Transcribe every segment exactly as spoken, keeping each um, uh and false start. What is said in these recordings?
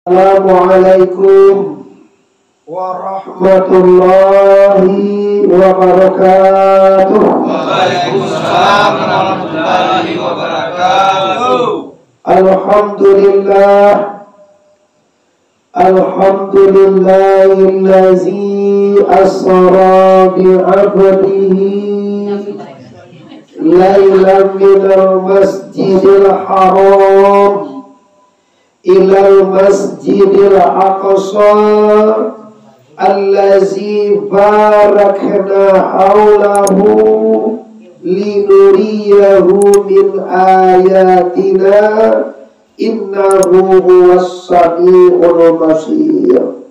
Assalamualaikum warahmatullahi wabarakatuh. Waalaikumsalam warahmatullahi wabarakatuh. Alhamdulillah. Alhamdulillahillazi asra bi abdihi lailan minal masjidil haram ilal masjidil aqsa allazi barakna haulahu linuriyahu min ayatina innahu huwas samiul basir.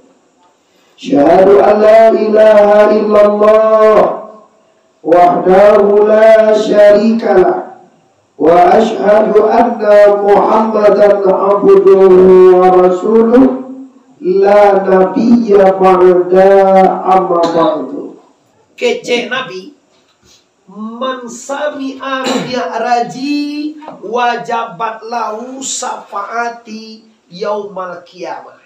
Asyhadu an la ilaha illallah wahdahu la syarikalah, wa asyhadu anna Muhammadan abduhu wa rasuluh, la nabiyya ba'da, amma ba'du. Kecek Nabi, "Man sami'a mi'raji wajabat lahu syafaati yaumal qiyamah."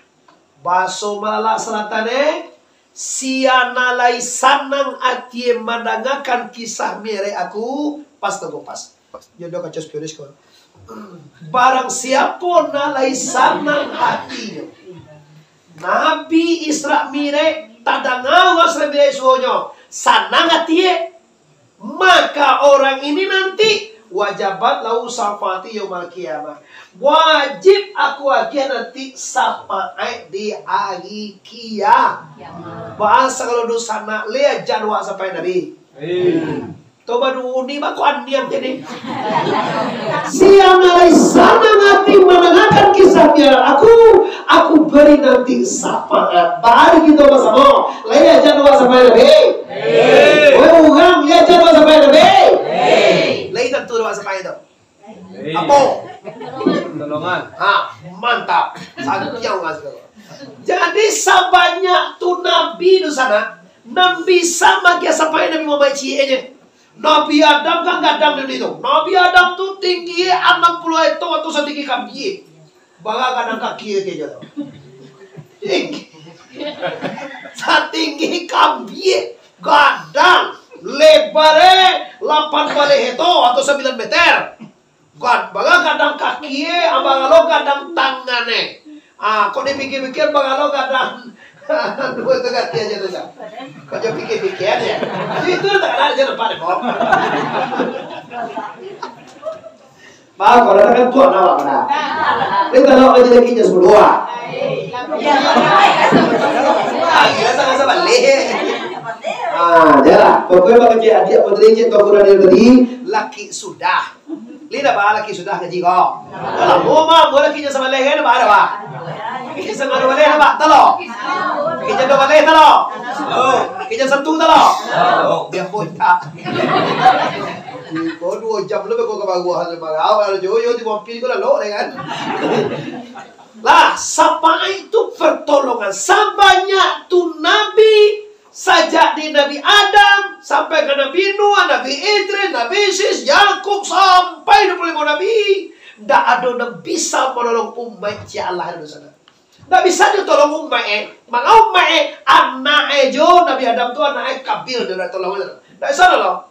Baso Malalak Selatan, eh, sia nan lai sanang atie mandangakan kisah Mi'raj aku, pas tu pas. Jodoh kacau spioris ko. Barang siapo nan lai sanang atinyo, Nabi Isra Mi'raj, tadanga urang Isra Mi'raj suonyo, sanang atie, maka orang ini nanti wajabat lahu syafaati yaumal qiyamah. Wajib aku agiah nanti syafaat di ari kia-, Kiamat. Bahasa kalau dunsanak, lai aja doa sampai Nabi. Amin. Toba duni bako aniam jadi. Sia nan lai sanang ati mandangakan kisah Mi'raj aku, aku beri nanti syafaat. Mari kito basamo. Lai aja doa sampai Nabi. Amin. Weh urang, lai aja doa sampai Nabi. Amin. Lai tantu doa sampai tu. Amin. Apo? Tolongan. Ha, mantap. Santiang lah sagalo. Jadi sabanyak tu nabi tu sanak, nan bisa maagiah syafaat Nabi Muhammad ciek aja. Nabi Adam kan gadang di dunia tu. Nabi Adam tu tinggi anam puluah meter atau satinggi kambie. Bara gadang kaki kaki aja tu. Tinggi. Satinggi kambie, gadang, lebar, eh, lapan baleh meter atau sambilan meter. Gad-, bara gadang kaki, eh, bara lo gadang tangan, eh. Ah, kok dipikia-pikia, bara lo gadang duo tu kaki aja tu, Cak. Kok jo pikia-pikia aja. Itu tak ada aja nampak deh, kok. Bah, kalau datang kan tuan awak dah. Ini kalau aja lagi jas berdua. Ah, gila, sangat sabar leh. Ah, jelah. Pokoknya bang cik, adik, puteri cik, tuan kurang dia tadi, laki sudah. Lina ba laki sudah ngaji ko. Lamo mah, buah laki jan sabaleh kan, ba ada ba. Kijan sabaleh ba talo. Kijan dua baleh talo. Oh, kijan satu talo. Oh, biar bontak. Ko duo jam lo ko ka baruah marau, kalau jo yo di mobil ko lalok deh kan. Lah, syafaat itu pertolongan sabanyak tu nabi. Sajak di Nabi Adam, sampai ka Nabi Nuh, Nabi Idris, Nabi Sis, Yakub, sampai dua puluh limo nabi, ndak ado nan bisa manolong umaik ciek Allah ado di sana. Ndak bisa nyo tolong umaik e. Manga umaik e, anak e jo Nabi Adam tu, anak e Kabil, ndak tolong e. Ndak bisa nolong.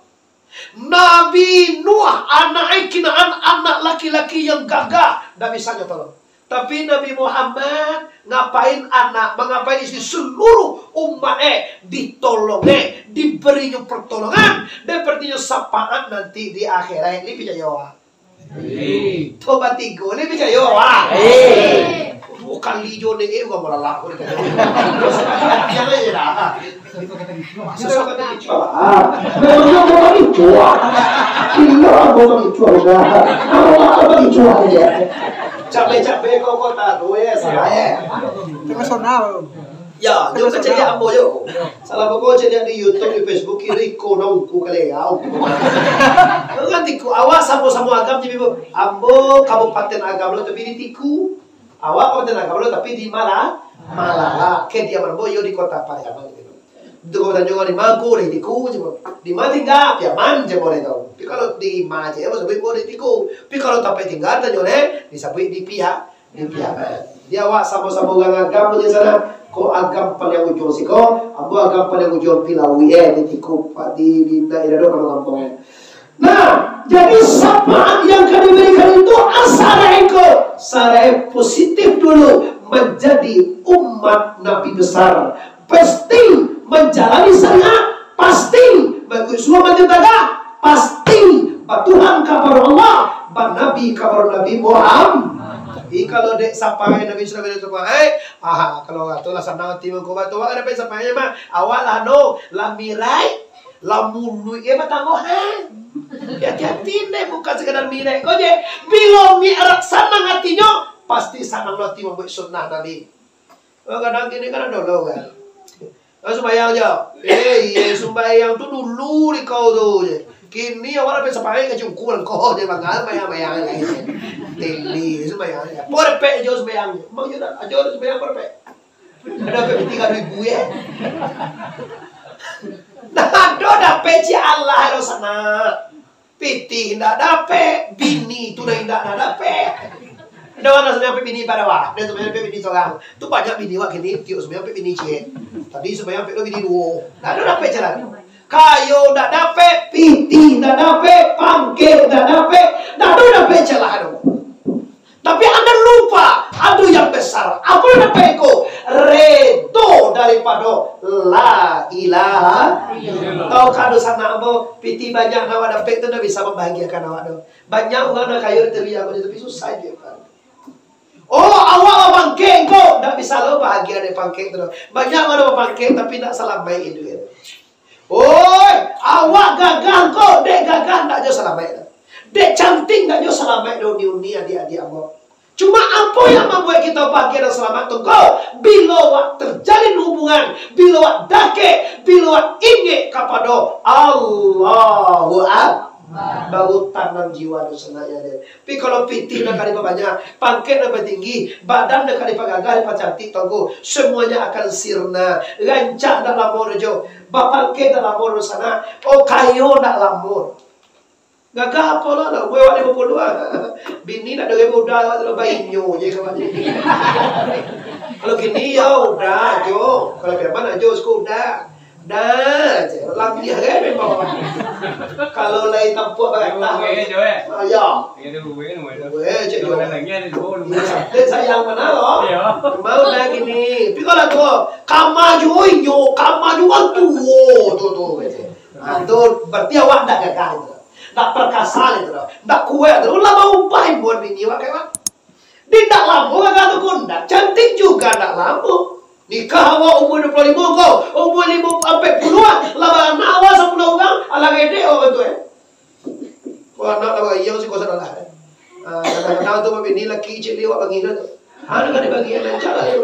Nabi Nuh, anak e Kinaan, anak laki-laki yang gagah, ndak bisa nyo tolong. Tapi Nabi Muhammad, ngapain anak, mangapain istri, seluruh umat e ditolong e, diberinyo pertolongan, diberinyo syafaat nanti di akhirat. Ni picayo awak? Amin. Tobat tigo, ni picayo awak? Amin. Duo kali jo ni, eh, urang malalak. Yang lain lah. Susah kata kicuah. Ah, memangnya kau tak kicuah? Gila kau tak kicuah udah. Apa tak kicuah aja? Capek-capek kau, kau tak tahu ya, salah ya. Profesional. Ya, jo kecek ambo jo. Salah pokok cek di YouTube, di Facebook, kiri ko nongku kali ya. Kan tiku, awak samo-samo Agam jadi, Bu. Ambo Kabupaten Agam lo, tapi di Tiku. Awak Kabupaten Agam lo, tapi di Mala-, Malala. Kediaman ambo yo di Kota Pariaman gitu. Itu kau tanyo di ma ko, di Tiku, cuma. Di ma tingga, Piaman, cuma boleh tahu. Tapi kalau di ma aja, ya, maksud gue di Tiku. Tapi kalau tampek tingga, tanyo deh, disabuik di Pia-, di Piaman. Jadi awak samo-samo urang agam je sanak. Ko agam paliang ujuang siko, ambo agam paliang ujuang Pilawi, eh, di Tikup, di, di daerah tu, nama kampuang, eh. Nah, jadi syafaat yang ka diberikan itu asa ko, sarai positif dulu, menjadi umat Nabi besar, pasti menjalani syariat, pasti mengikuti sunnah Nabi tagak, pasti batuhan kapado Allah, banabi kapado Nabi Muhammad. Jadi, kalau dek sapai Nabi sudah beda sapai, ah, kalau kata lah sanang hati mangko batu, awak dapek sapai mah, awak lah no, lah mirai, lah muluik, eh, batanggohan. Hati-hati deh, bukan sekadar mirai ko je. Bilo mirai sanang hatinyo, pasti sanang lo hati mambuek sunnah Nabi. Oh, kadang kini kan ado lo kan. Kau sumbayang je. Eh, iya, sumbayang tu dulu di kau tu je. Kini awak dapek sapai ka cungkuang kau je, bangga sumbayang-sumbayang lai. Teli sumbayang je. Apo dapek jo sumbayang je. Bang jo dah, ajo sumbayang apo dapek? Ado dapek piti ka duo ribu, ya? Nah, ado dapek cik Allah ro sana. Pitih indak dapek, bini tu lah indak nak dapek. Ado urang sumbayang ampek bini pado awak, ado sumbayang ampek bini surang. Tu banyak bini awak kini, tiok sumbayang ampek bini ciek. Tadi sumbayang ampek duo bini duo. Ndak ado dapek jalan. Kayo ndak dapek, pitih ndak dapek, pangkek ndak dapek, ndak ado dapek jalan. Tapi anda lupa, ado yang besar. Apo nan dapek ko? Redo daripado la ilaha illallah. Tau ka dosa nak ambo, pitih banyak nan awak dapek tu ndak bisa mambahagiakan awak tu. Banyak urang nan kayo di T V ambo tu, tapi susah jo kan. Oh, awak bapangkek ko, ndak bisa lo bahagia dari pangkek tu. Banyak urang bapangkek tapi ndak salamaik iduik. Oi, awak gagah ko, dek gagah ndak jo salamaik tu. Dek cantik ndak jo salamaik doh uni-uni adiak-adiak ambo. Cuma apo yang mambuek kito bahagia dan salamat tu ko, bilo wak terjalin hubungan, bilo wak dakek, bilo wak ingek kapado Allahu Akbar. Baru tanang jiwa tu sanak ya deh. Tapi kalau pitih nan ka dipabanyak, pangkek nan ka tinggi, badan nan ka dipagagah, dipacantik, tonggo, semuanya akan sirna, rancak ndak lamo doh jo, bapangkek ndak lamo doh sanak, oh kayo ndak lamo. Gagah apo lah, lah, umua awak limo puluah ah. Bini ndak ado muda, awak tu bainyo je kawan. Kalau kini yo udah jo, kalau preman ajo suko udah. Dah, cek. Lambiah kan memang. Kalau lai tampuak bagatah. Bubuih, Jo, eh? Ah, ya. Iyo, bubuih, bubuih. Bubuih, cek, Jo. Bubuih lagi, ado duo, bubuih. Dek sayang bana lo. Iyo. Mau dah kini. Tapi kalau tu, kama juo inyo, kama juo kan tuo tu, tu, cek. Ah, tu berarti awak ndak gagah tu. Ndak perkasa tu. Ndak kuat tu. Lah baubah buat bini awak kan. Di ndak lamo gagah tu pun, ndak cantik juga ndak lamo. Nikah awak umua duo puluah limo ko, umua limo ampek puluah, lah baranak awak sapuluah urang, alah gedek awak tu, eh. Wah, anak lah baranak, si kosan lah, eh. Ah, kadang-kadang tu, babini laki cik liwat bagi tu. Ah, nak dibagi yang rancak lah, eh.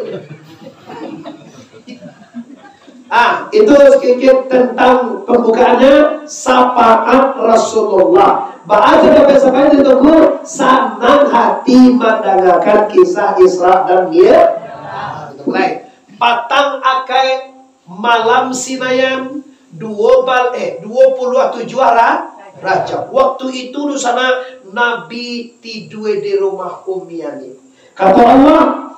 Ah, itu sedikit tentang pembukaannya syafaat Rasulullah. Baa tu dapek syafaat itu, Tungku? Sanang hati mandangakan kisah Isra dan Mi'raj. Mulai. Patang akai malam Sinayan, duo bal-, eh, duo puluah tujuah Ra-, Rajab. Waktu itu di sana Nabi tidua di rumah Ummi Ani. Kata Allah,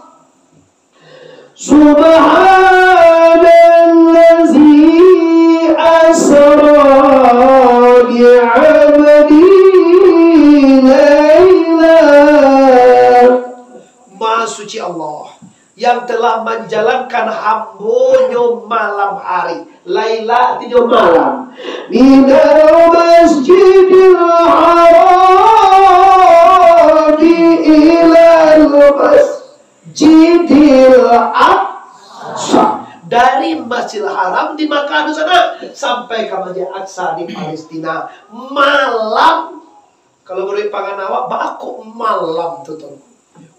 Subhanallazi asra bi'abdihi laila. Maha suci Allah yang telah manjalankan hambonyo malam hari. Laila artinyo malam. Minal masjidil harami ilal mas-, Masjidil Aqsa. Dari Masjidil Haram di Makkah tu sana sampai ka Masjid Aqsa di Palestina. Malam. Kalau menurut pangan awak, baa kok malam tu, tu?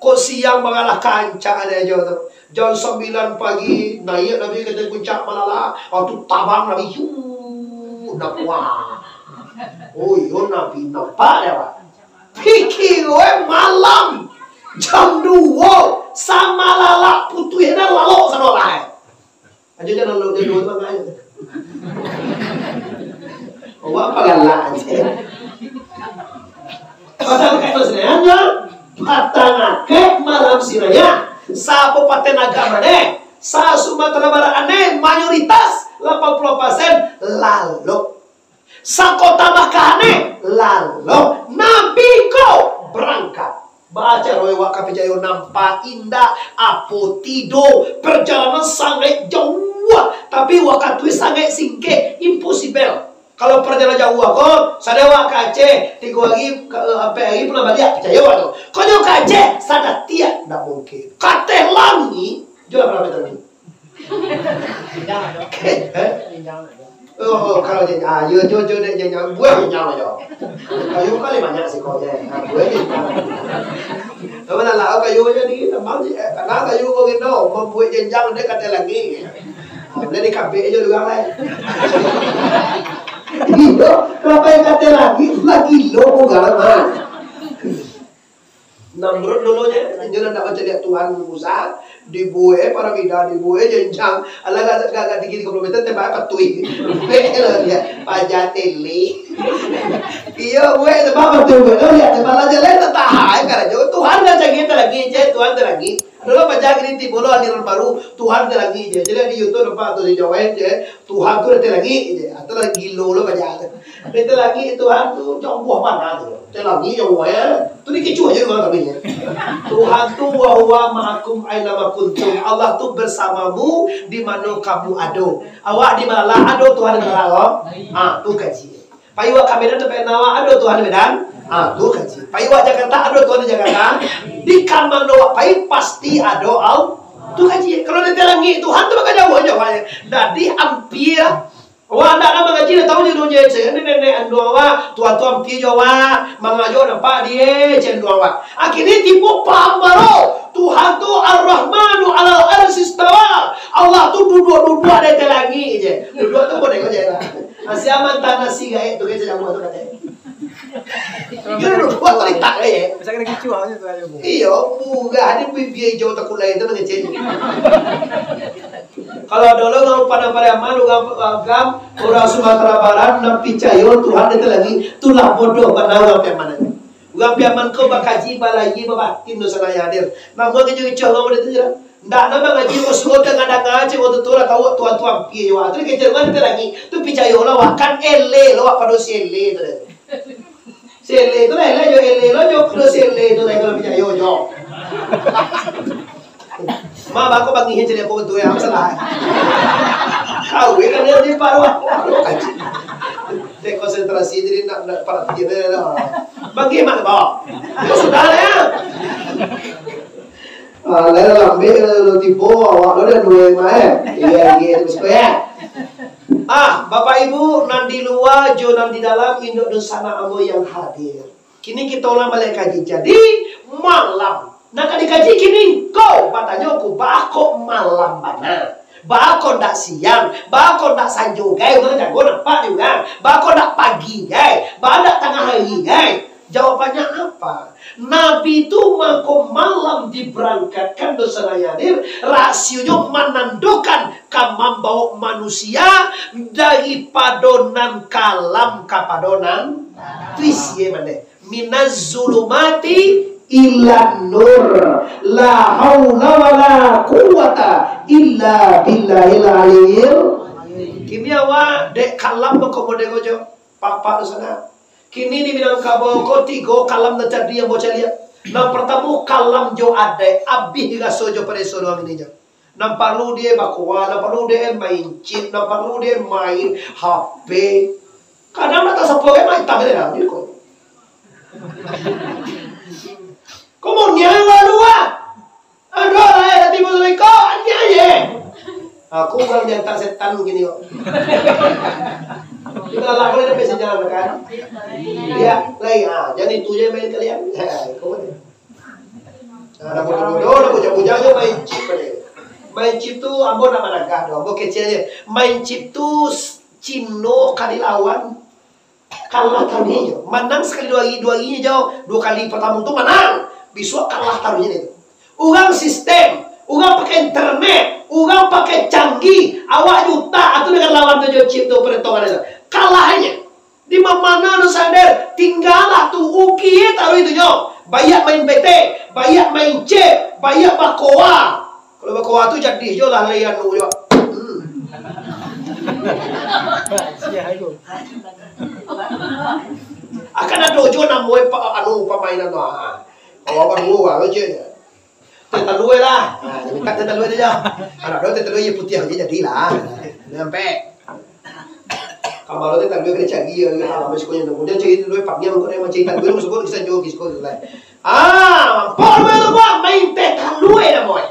Kok siang baralah kancak ado ajo tu. Jam sambilan pagi, naiak Nabi ka puncak Malala, waktu tabang Nabi, yuu, nampak. Oh iyo, Nabi nampak dek awak. Pikia, eh, malam jam duo, samalala putuih dah lalok sadolah, eh. Ajo jan lalok jam duo tu, Bang, ajo. Awak apo galak ajo. Patang akai malam Sinayan, patang akai malam Sinayan. Tenaga maneh, sa-Sumatera Barat aneh mayoritas lapan puluah persen lalok. Sakota Makkah aneh lalok. Nabi ko barangkat. Baa caro awak ka picayo, nampak indak, apo tido, perjalanan sangaik jauah, tapi wakatu sangaik singkek, impossible. Kalau parjalanan jauah ko, sadang awak ka Aceh, tigo hari, ka, eh, ampek hari pulang baliak, picayo awak tu. Konyo ka Aceh, sadatiak, ndak mungkin. Ka ateh langik, jo lah parameter ni. Eh? Oh, kalau jenjang, ah, yo, jo, jo, dek jenjang, buah jenjang aja. Kayu kali banyak sih kau je. Ah, buah jenjang. Nama lah, kayu aja ni, tambang je. Eh, karena kayu kau gino, mambuek jenjang dek ka ateh langik. Ah, boleh dikabek aja urang lai. Iyo, sampai ka ateh langik, lah gilo ko galaman. Namrud dulu je, inyo lah ndak bacaliak Tuhan Musa, dibuek paramida, dibuek jenjang, alah agak, agak, agak tinggi tigo puluah meter, tembak patuih. Buek lah dia, paja tele. Iyo, buek tembak patuih, buek lah dia, tembak lah jalan, tak tahan, karajo. Tuhan lah cari ateh langik je, Tuhan ateh langik. Adalah paja kini tibo lo aliran baru, Tuhan ateh langik je. Jadi di YouTube nampak tu di Jawa je, Tuhan tu ateh langik je. Atau lah gilo lo paja tu. Ateh langik Tuhan tu jauah bana tu. Ateh langik jauah ya. Tu dikicuah je urang tapi ya. Tuhan tu wa huwa ma'akum aina ma kuntum. Allah tu bersamamu di mano kamu ado. Awak di Balalak ado Tuhan di Balalak ko? Ah, tu kaji. Pai awak ka Medan tampek nan awak ado Tuhan di Medan. Ah, tu kaji. Pai awak Jakarta ado Tuhan di Jakarta. Di ka mano awak pai pasti ado Allah. Tu kaji. Kalau di ateh langik Tuhan tu bakal jauah-jauah. Jadi ampia Awak ndak ka mangaji, ndak tahu je dunia, cek nenek-nenek anduang awak, tuan-tuan pi jo awak, mangajo nampak die, cek anduang awak. Akhirnya timbul paham baru, Tuhan tu Ar-Rahmanu alal arsy istawa. Allah tu duduak-duduak di ateh langik je. Duduak tu boleh kau je lah. Asia mantan nasi gaek tu kan, cek anduang tu kato. Iyo, duduak tu litak gaek. Bisa kena kicuah je tu aja, Bu. Iyo, murah ni bibia hijau takulai tu mangecek. Kalau dulu urang Padang Pariaman, urang Agam, urang Sumatera Barat, nan picayo Tuhan di ateh langik, tu lah bodoh bana urang Piaman. Urang Piaman ko bakaji, balayia, babatin doh sanak yang hadir. Namun kicuah-kicuah urang model tu je lah. Ndak, nan mangaji ko suruah danga-danga je, waktu tu lah tahu tuan-tuan pi jo awak. Tu dikecek urang di ateh langik, tu picayo lah awak, kan eleh lah awak pado si eleh tu deh. Si eleh tu lah, eleh jo, eleh lo jo, pado si eleh tu lah, kalau picayo jo. Mak bako bangih caliak ko tu ya, masalah. Kawin kan dia di paruah. Dek konsentrasi jadi nak, nak perhatian dia lah. Bangih mak bawah. Itu sudah lah ya. Ah, lain lambek lo tibo, awak lo dah dua lima eh. Iya, iya, terus ko ya. Ah, Bapak Ibu, nan di lua jo nan di dalam, induak dunsanak ambo yang hadir. Kini kito ulang baliak kaji. Jadi, malam. Nan ka dikaji kini, ko batanyo ko, baa kok malam bana? Baa kok ndak siang? Baa kok ndak sanjo gai? Urang jago nampak di urang. Baa kok ndak pagi gai? Baa ndak tangah hari gai? Jawabannyo apa? Nabi tu mangko malam dibarangkatkan, dunsanak yang hadir, rasionyo manandokan ka mambawok manusia daripado nan kalam kapado nan tuisi, mane? Minaz zulumati ilan nur. La haula wala quwwata illa billahil aliyil. Kini awak dek kalam bako model ko jo, Pak-pak tu sanak. Kini di Minangkabau ko tigo kalam nan cadiak ambo caliak. Nan partamo kalam jo adaik, abih raso jo pareso urang ini jo. Nan parlu die bakoa, nan parlu die main chip, nan parlu die main H P. Kadang nak tasapo kan main tablet dah, ni ko. Komunian lalu ah. Aduh, lah, eh, timbul iko, aniayo. Aku urang diantak setan kini kok. Kita lah boleh dapat sejalan kan? Iya, lai, ah, jadi tu je main kalian. Ha, iko boleh. Nah, dah bodoh-bodoh, dah bujang-bujang je main chip aja. Main chip tu, ambo nak managah tu, ambo kecek aja. Main chip tu, s-, Cino ka dilawan. Kalah taruih nyo. Manang sakali duo hari, duo hari nyo, duo kali partamo tu manang. Bisuak kalah taruih nyo tu. Urang sistem, urang pakai internet, urang pakai canggih, awak juta, atu dengan lawan tu jo chip tu, peretongan tu. Kalah nyo. Di ma-, mano tu sadar, tinggalah tu, uki taruih tu nyo. Baiak main P T, baiak main chip, baiak bakoa. Kalau bakoa tu jadi jo lah lai anu jo. Hmm. Akan ado jo namo pa-, anu pamainan tu. Ha. Awak baru awak je. Teh talua lah. Ha, minta teh talua je. Anak do teh talua je putiah je jadilah. Sampai. Kamaro teh talua kena cari ya, ha, masih kau yang nunggu. Jangan cari talua panggang kau yang macam talua tu sebut kisah jauh kisah kau lah. Ah, pokoknya tu buat main teh talua dah boy.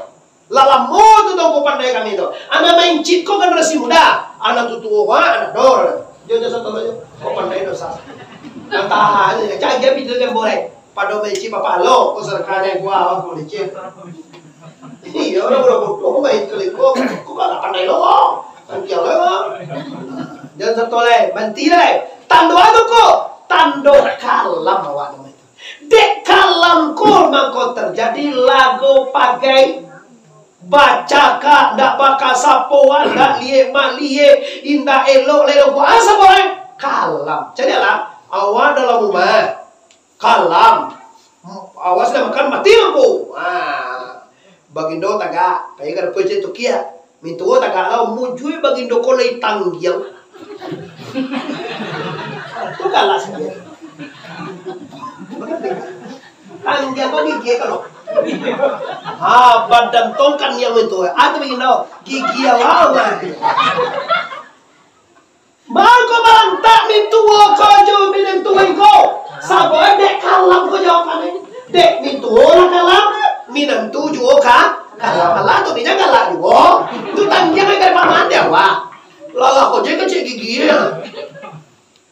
Lah lamo tu tau kau pandai kami tu. Anak main chip kau generasi muda. Anak tu tuo, ha, anak dol. Dia jasa tolong je. Kau pandai dosa. Entah, cari habis tu kan boleh. Pado main chip apa lo? Kau serka deh gua, aku licin. Iya, orang bodoh-bodoh, kau main kali kau. Kau kan pandai lo. Nanti lah. Jangan satu lai, banti lai. Tando apa ko? Tando kalam awak nama itu. Dek kalam ko mangko terjadi lago pagai. Bacakak, ndak bakasapoan, ndak liek maliek, indak elok, lelok, asa boleh. Kalam. Carilah, awak dalam rumah. Kalam. Awas lah makan, mati lampu. Ha. Bagindo tagak, pai ka dapur cek tukia. Mintuo tagak lah, mujue bagindo ko lai tanggiang. Tu kalas dia. Tanggiang ko gigi kalau. Ha, badan tongkan yang itu. Ah, tu bagindo. Gigi awak. Mangko balantak mintuo ko jo minantu ko. Sabab dek kalam ko jawabannya. Dek mintuo lah kalam, minantu juo ka kalam. Alah tu minyak galak juo. Tu tanggiang dari paman dia, wah. Lalah ko je kecil gigi ya.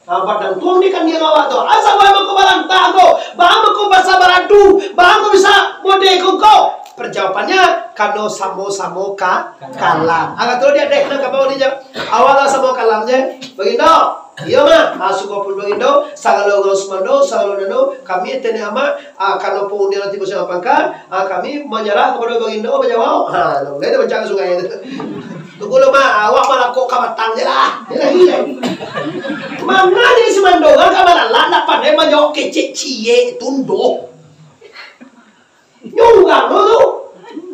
Nah, padang tuang di kandiang awak tu. Asa bae mangko balantak ko. Baa mangko basa baradu. Baa mangko bisa mode ko ko. Perjawabannya, kano samo-samo ka kalam. Agak tu dia dek nak kapau dia. Awak lah samo kalam je. Bagindo. Iyo mah. Ah, suko pun bagindo. Sagalo urang sumando, sagalo nano. Kami tene ama. Ah, kano pun dia nanti bersama pangka. Ah, kami menyerah kepada bagindo menjawab. Ha, lalu dia baca ke sungai tu. Tunggu lo mah, awak malakok ka batang je lah. Dia lagi. Mana dia si mandorang ka malalak nak pandai manjawab kecek ciek tunduh. Nyo urang lo tu.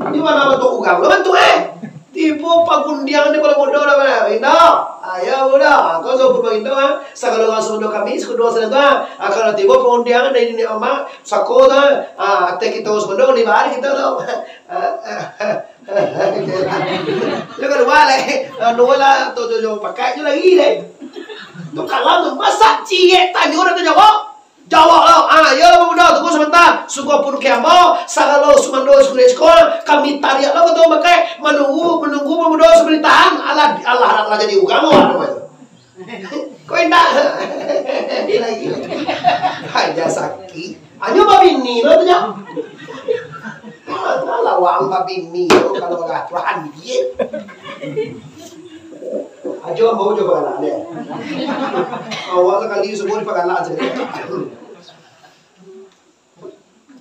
Di mana bentuk urang lo bentuk eh. Tibo pagundiang di Pulau Mudo dah mana? Indo. Ayo udah. Kau so pun indo ah. Sagalo urang sumando kami, sekudo sanak ah. Kalau tibo pagundiang dari nini ama, sako tu ah. Ate kita sumando di bawah kita tu. Yo kalua lai. Anu lah tu tu pakai je lagi deh. Tu kalam tu masak ciek tanyo dah terjawab. Jawab lah. Ah, yo lah pemuda tunggu sebentar. Suko pun ke ambo, sagalo sumando suko sekolah, kami tariak lah betul pakai menunggu menunggu pemuda sebentar. Alah alah alah jadi urang lah namanya. Kau indak. Lagi. Hanya sakit. Anyo babini lo tu nyo. Alah wang babini lo kalau gatuan dia. Ajo mau jo pagalak dia. Awak sakali semua di pagalak saja.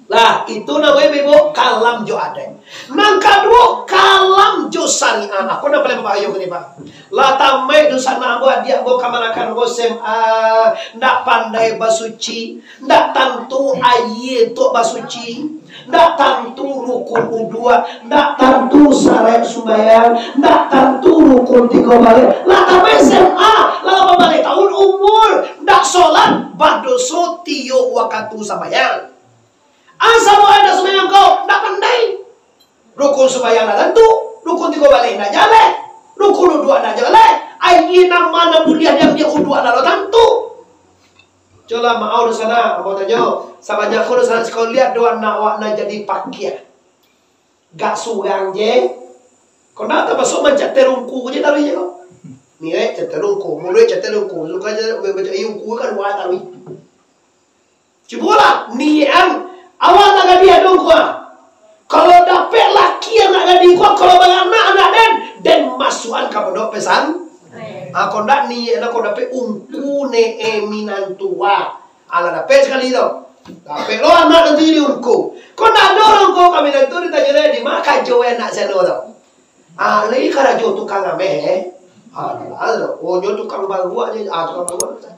Lah, itu namanya bebo kalam jo adat. Nang kaduo, kalam jo syariat. Apa nang paling bahayo ko ni, Pak? Lah tamaik dunsanak ambo, adiak ambo, kamanakan ambo S M A, ndak pandai basuci, ndak tantu aia untuak basuci, ndak tantu rukun uduak, ndak tantu saraik sumbayang, ndak tantu rukun tigo baleh. Lah tamaik S M A, lah lapan baleh taun umur, ndak solat, badoso tiok wakatu sambayang. Asa buah anak sumbayang ko, ndak pandai. Rukun sumbayang lah tantu, rukun tigo baleh ndak jaleh, rukun uduak ndak jaleh, aia nan ma nan buliah diambiak uduak nan lo tantu. Colah maau di sana, ambo tanyo, sabanyak ko di sana siko liek do anak awak nan jadi pakiah. Gak surang je. Ko ndak tamasuak mancate rungku je taruih je ko. Niek cate rungku, muluik cate rungku, suko je baca rungku kan wah taruih. Cubolah, nian, awak nak gadih ado ko. Kalau dapek laki anak gadih ko, kalau baranak anak den, den masuakan ka pondok pesan. Ah, kau ndak nian, kau dapek ungku ne e minantua. Alah dapek sakali tu. Dapek lo anak nanti di ungku. Kau ndak ado urang ko kami nanti ditanyo lai, di ma karajo anak sano tu. Ah, lai karajo tukang ameh, eh. Ah, oh, nyo tukang baruak je. Ah, tukang baruak.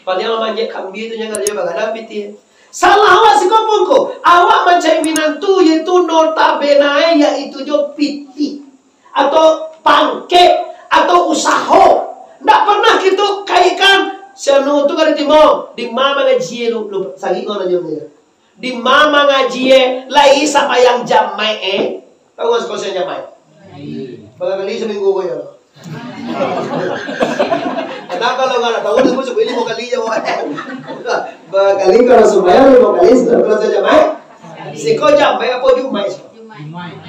Paliang manjek kambia tu nyo karajo bagadang pitih. Salah awak siko pun ko, awak mancari minantu, yaitu notabene, yaitu jo pitih, atau pangkek, atau usaho. Ndak pernah kito kaitkan, si anu tu ka ditimo, di ma mangaji lu, lu, sakik ko nanyo dia. Di ma mangaji, lai sambayang jamaik, eh? Tahu nggak sekolah jamaik? Bara kali saminggu ko yo? Kenapa kalau nggak tahu, aku sebut lima kali ya, wah. Bara kali kalau sambayang lima kali, sudah kalau saya jamaik? Siko jamaik apa Jumaik?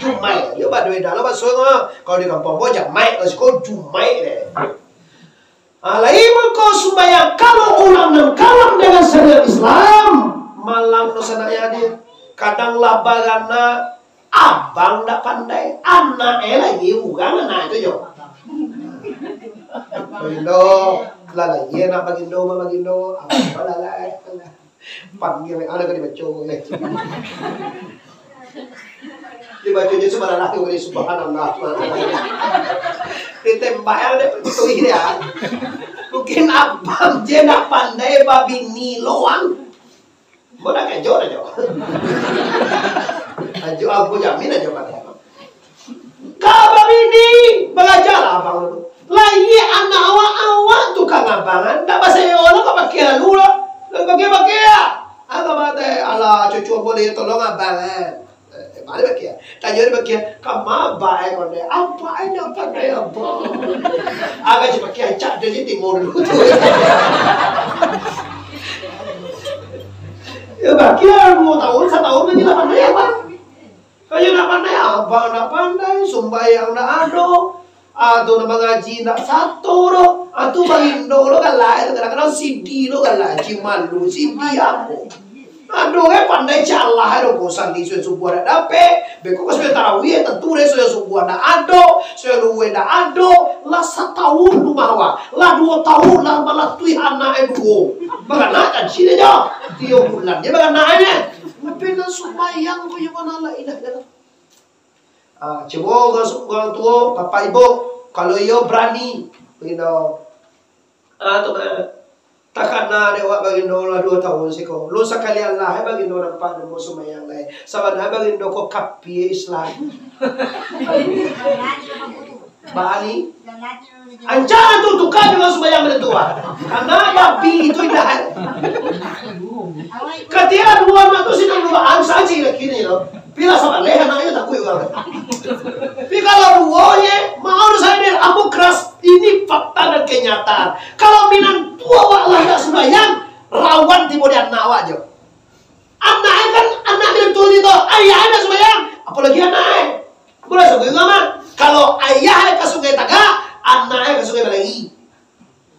Jumaik. Yo, baduo dah lah, maksudnya, kalau di kampung gua jamaik, kalau siko Jumaik deh. Ah, lai mangko sumbayang, kalau urang nan kalam dengan syariat Islam, malam tu sanak ya dia. Kadang lah baranak, abang ndak pandai, anak eh lagi urang anak tu jo. Bagindo, lah lagi anak bagindo, bagindo, abang lah lah. Panggil, ada ka dibaco, eh. Dibaco je subhanallah, subhanallah. Ditembak yang dia betul dia. Mungkin abang je ndak pandai babini loan. Mau nak kejo aja. Ajo aku jamin aja pandai abang. Ka babini, balajalah abang tu. Lai anak awak, awak tu ka ngabangan, ndak basayo lo ka pakai lalu lo. Lai pakai-pakai ah. Agak batai, alah, cucu boleh tolong abang kan. Eh, balik pakai. Tanyo dia pakai, kama bae konde. Apa aja pandai abang. Agak cuma pakai acak dia je timur dulu tu. Ya, pakai dua tahun, satu tahun lagi lah pandai abang. Kayo ndak pandai abang, ndak pandai, sumbayang ndak ado. Ah, tu ndak mangaji ndak sato doh. Ah, tu bagindo lo galak, kadang-kadang sidi lo galak, cimalu, sidi apo. Ado eh pandai calah ado ko sandi sudah subuh ndak dapek. Beko ko sudah tarawih, tentu deh sudah subuh ndak ado, sudah luwe ndak ado. Lah satahun rumah awak, lah duo tahun lah malatuih anak eh duo. Baganak kan sini jo. Tiok bulan dia baganak eh. Tapi nan sumbayang ko yo mana la ilaha illallah. Ah, cubo urang, urang tuo, bapak ibu, kalau iyo barani, bagindo. Ah, tu mah. Takana dek awak bagindo lah duo tahun siko. Lun sakali alah, eh, bagindo nampak namo sumbayang lai. Sabana bagindo ko kapia Islam. Bani. Ancak tu tukar jo sumbayang macam tu, ah. Karena babi itu indah. Katika duo anak tu sidang duaan saji lah kini lo. Pila sabaleh anaknyo takuik urang. Tapi kalau duo ye, mau sajo deh, ambo keras. Ini fakta dan kenyataan. Kalau minantu awak lah ndak sumbayang, rawan tibo di anak awak jo. Anak kan, anak minantu ni tu, ayah ndak sumbayang, apolagi anak. Bulan sabuik mah. Kalau ayah ka Sungai Tagak, anak ka Sungai Balai.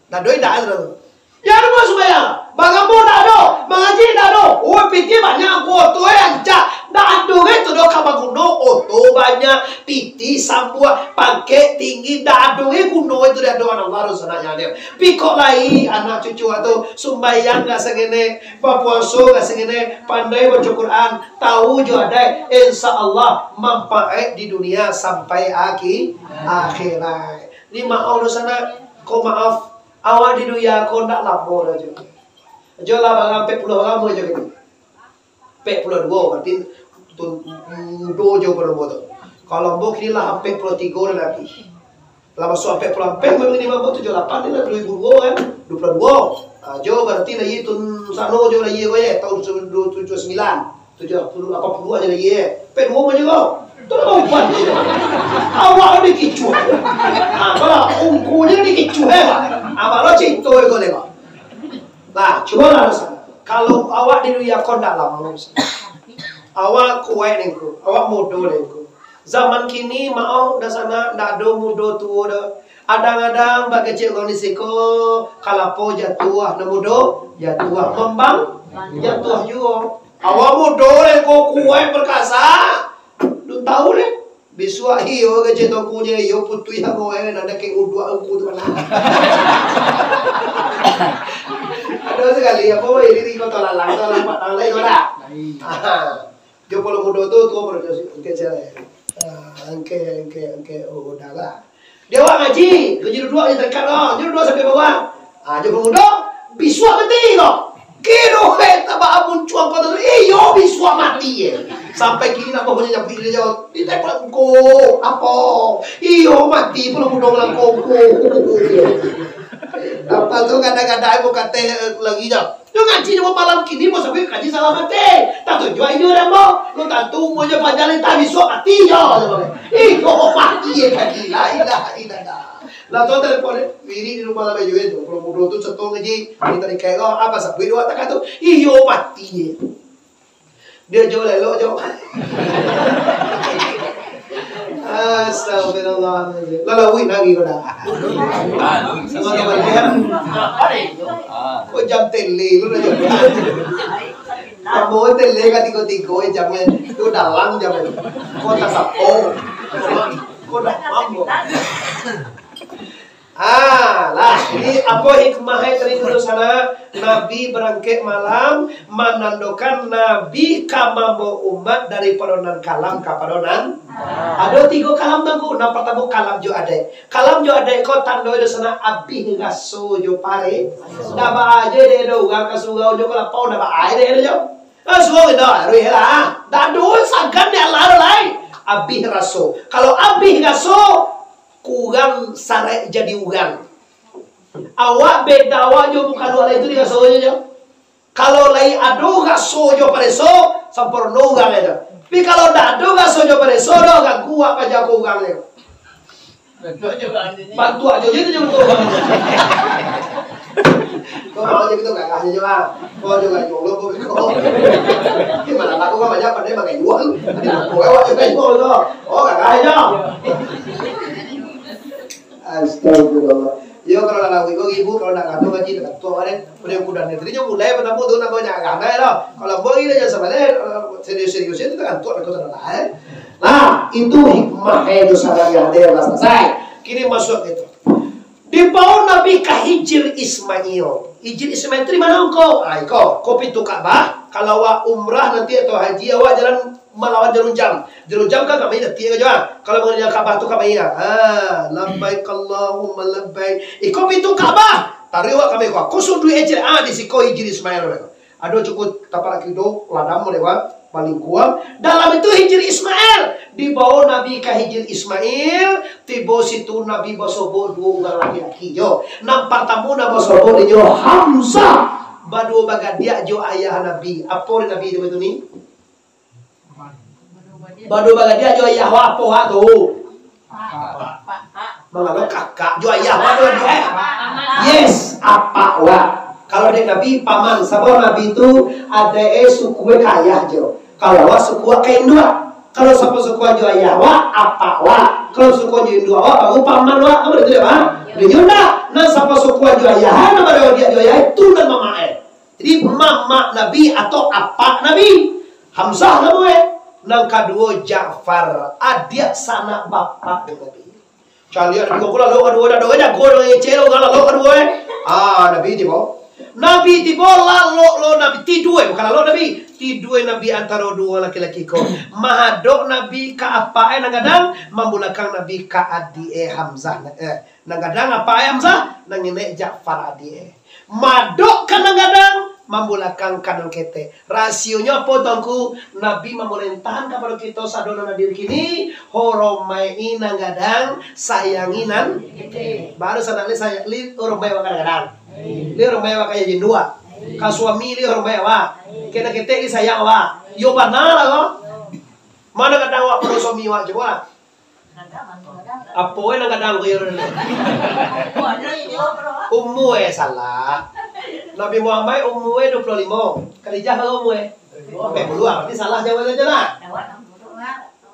Ndak ado indak ado. Jan lupo sumbayang, bagambo ndak ado, mangaji ndak ado. Oh, pitih banyak, oto eh rancak. Ndak ado eh tu doh ka baguno, oto banyak, pitih sambuah, pangkek tinggi, ndak ado eh guno eh tu di adopan Allah tu sanak nyo. Piko lai anak cucu tu sumbayang ka sangene, bapuaso ka sangene, pandai baco Quran, tahu jo adaik, insya Allah manfaat di dunia sampai aki-, akhirat. Ni maaf doh sanak, ko maaf, awak di dunia ko ndak lamo doh jo. Jo lah barang ampek puluah barang jo kini. Ampek puluah duo, berarti tu mudo jo pado ambo tu. Kalau ambo kini lah ampek puluah tigo lah lagi. Lah masuak ampek puluah ampek, mungkin limo puluah tujuah lapan ni lah, duo ribu duo kan, duo puluah duo. Ah, jo berarti lahia tun sano jo lahia ko ye, tahun tujuah puluah sambilan, tujuah puluah, lapan puluah aja lahia. Ampek duo aja ko. Tu lah uban je. Awak ni kicuah. Ah, kalau ungku je ni kicuah eh, Pak. Ah, kalau cinto ko le, Pak. Nah, cubolah rasakan. Kalau awak di dunia ko ndak lamo, awak kuaik nengko, awak mudo nengko. Zaman kini, maoh, dah sanak, ndak ado mudo tuo doh. Adang-adang bak kecek urang di siko, kalapo jatuah, nan mudo jatuah, mambang jatuah juo. Awak mudo deh ko, kuaik, perkasa. Dun tahu deh. Bisuak iyo kecek tokunyo, iyo putuih apo eh, nan dakek uduak ungku tu, nah. Ado sakali, apo weh, diri koto lalang tu, nampak nang lain tu dak? Aha. Jo palo mudo tu, tuo pado jo si-, angke sia lai. Ah, angke, angke, angke, oh, dah lah. Di awak ngaji, jo duduak di tangkap lo, jo duduak sampai bawah. Ah, jo palo mudo, bisuak mati lo. Kiro heta baa muncuang kota tu, iyo, bisuak mati, eh. Sampai kini nak bawa nyampik dia jauh. Di tempat ko, apo? Iyo, mati pulo budong langkong ko. Apa tu kadang-kadang aku kata lagi jauh. Yo ngaji nyo malam kini, mau sampai kaji salah mati. Tak tujuan inyo dah, mau. Lu tantu umur je panjang, entah bisuak mati je. Iyo, mati, eh, kaji. La ilaha illallah. Lah, tu telepon, eh. Wirid di rumah lah baju itu. Kalau bodoh tu, cetong ngaji. Kita dikait kau, apa sabuik dua tak tu? Iyo, mati je. Dia jauh lelok, jauh. Astagfirullahaladzim. Lah, lah, wih, lagi kau dah. Sama-sama dia. Kau jam tele, lu dah jam. Kamu tele kan tiga-tiga, eh, jamnya. Itu dalang jamnya. Kau tak sapo. Kau dah mampu. Ah, lah, jadi apo hikmah tadi tu sana? Nabi barangkek malam, manandokan Nabi ka mambawa umat daripado nan kalam kapado nan. Ado tigo kalam tu, Ngku. Nan partamo kalam jo adaik. Kalam jo adaik ko tando di sana abih raso jo pare. Ndak baa je dek do urang ka surau jo ka lapau, ndak baa je dek do jo. Ah, surau indak, aduh, iyolah. Ndak ado sagan dek Allah do lai. Abih raso. Kalau abih raso, kurang saraik jadi urang. Awak beda awak jo muka luar itu di kasonyo jo. Kalau lai ado raso jo pareso, samporno urang itu. Tapi kalau ndak ado raso jo pareso, doh ganggu awak paja ko urang itu. Bantuak ajo je tu jo. Kau mau aja gitu gagah aja lah. Kau juga nyolong kau kau. Gimana tak kau banyak pandai pakai jual. Kau awak juga jual tu. Oh gagah aja. Astagfirullah. Yo, kalau nak lawik kau ibu, kalau nak ngato ngaji, nak ngato ada. Pada kuda negeri je mulai pertama tu nak banyak agak ada lah. Kalau boy dia jangan sabar eh. Serius-serius itu tak ngato aku tak ada eh. Nah, itu hikmah eh dosa dari ada lah selesai. Kini masuk itu. Dibawa Nabi ka Hijir Ismail. Hijir Ismail tu di mana engkau? Ah, iko, ko pintu Ka'bah. Kalau awak umrah nanti atau haji, awak jalan malawan jarum jam. Jarum jam kan kami nanti ka jua. Kalau mengenai Ka'bah tu kami ya. Ah, labbaik Allahumma labbaik. Iko pintu Ka'bah. Taruih awak kami ko. Khusus duit ecil ah di siko Hijir Ismail. Ado cukuik tapak kido, ladam model wa, balingkuang. Dalam itu Hijir Ismail. Dibawa Nabi ka Hijir Ismail, tibo situ Nabi basobok duo urang laki-laki jo. Nan partamo nan basobok inyo Hamzah. Baduo bagadiak jo ayah Nabi. Apo dek Nabi tu, tu ni? Baduo bagadiak jo ayah wa apo wa tu? Mangalo kakak jo ayah wa tu lagi, eh? Yes, apak wa. Kalau dek Nabi, paman. Sabab Nabi tu adaik e suku e ka ayah jo. Kalau wa suku wa ka induak. Kalau sapo sukuan jo ayah wa, apak wa. Kalau sukuan jo induak wa, baru paman wa. Kamu itu dek, Pak? Dek nyo ndak. Nan sapo sukuan jo ayah, nan baduo bagadiak jo ayah, itu nan mamak e. Jadi, mamak Nabi atau apak Nabi, Hamzah namo e. Nan kaduo, Ja'far, adiak sanak bapak dek Nabi. Caliak Nabi ko lalok kaduo, dak ado jago nan ngecek lo, lalok kaduo e. Ah, Nabi tibo. Nabi tibo, lalok lo Nabi, tidua e, bukan lalok Nabi. Tidua e Nabi antaro duo laki-laki ko. Mahadok Nabi ka apak e nan gadang, mambulakang Nabi ka adiak e Hamzah, eh, nan gadang apak e Hamzah, nan ngenek Ja'far adiak e. Madok ka nan gadang, mambulakang ka nan ketek. Rasionyo apo, Tuanku? Nabi mamulentahan kapado kito sado nan hadir kini, horomaik-i nan gadang, sayangi nan ketek. Baru sadang li sayang, li horomaik wak ka nan gadang. Li horomaik wak ka ayah induak. Ka suami li horomaik wak. Ka nan ketek li sayang wak. Yo bana lah ko. Mano gadang wak pado suami wak, cubo lah. Apo e nan gadang ko yo? Umua e salah. Nabi Muhammad umua e duo puluah limo. Khadijah bara umua e? Ampek puluah. Berarti salah jawaban tu lah.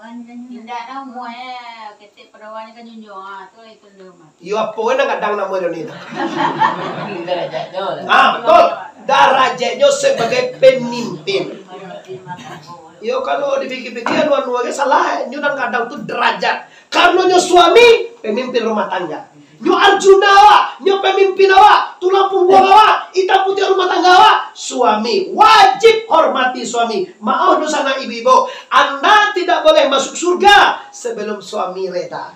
Indak dah umua e, ketek padawan kan junjuang ah, tu itu ndak mah. Yo, apo e nan gadang namo e ni? Darajatnyo lah. Ah, betul. Darajatnyo sebagai pemimpin. Yo, kalau dipikir-pikir, anu-anu aja salah. Nyo nan gadang tu derajat. Karano nyo suami, pemimpin rumah tangga. Nyo Arjuna awak, nyo pemimpin awak, tulang pungguang awak, itam putiah rumah tangga awak. Suami, wajib hormati suami. Maaf dosa nak ibu-ibu. Anda tidak boleh masuk surga sebelum suami reda.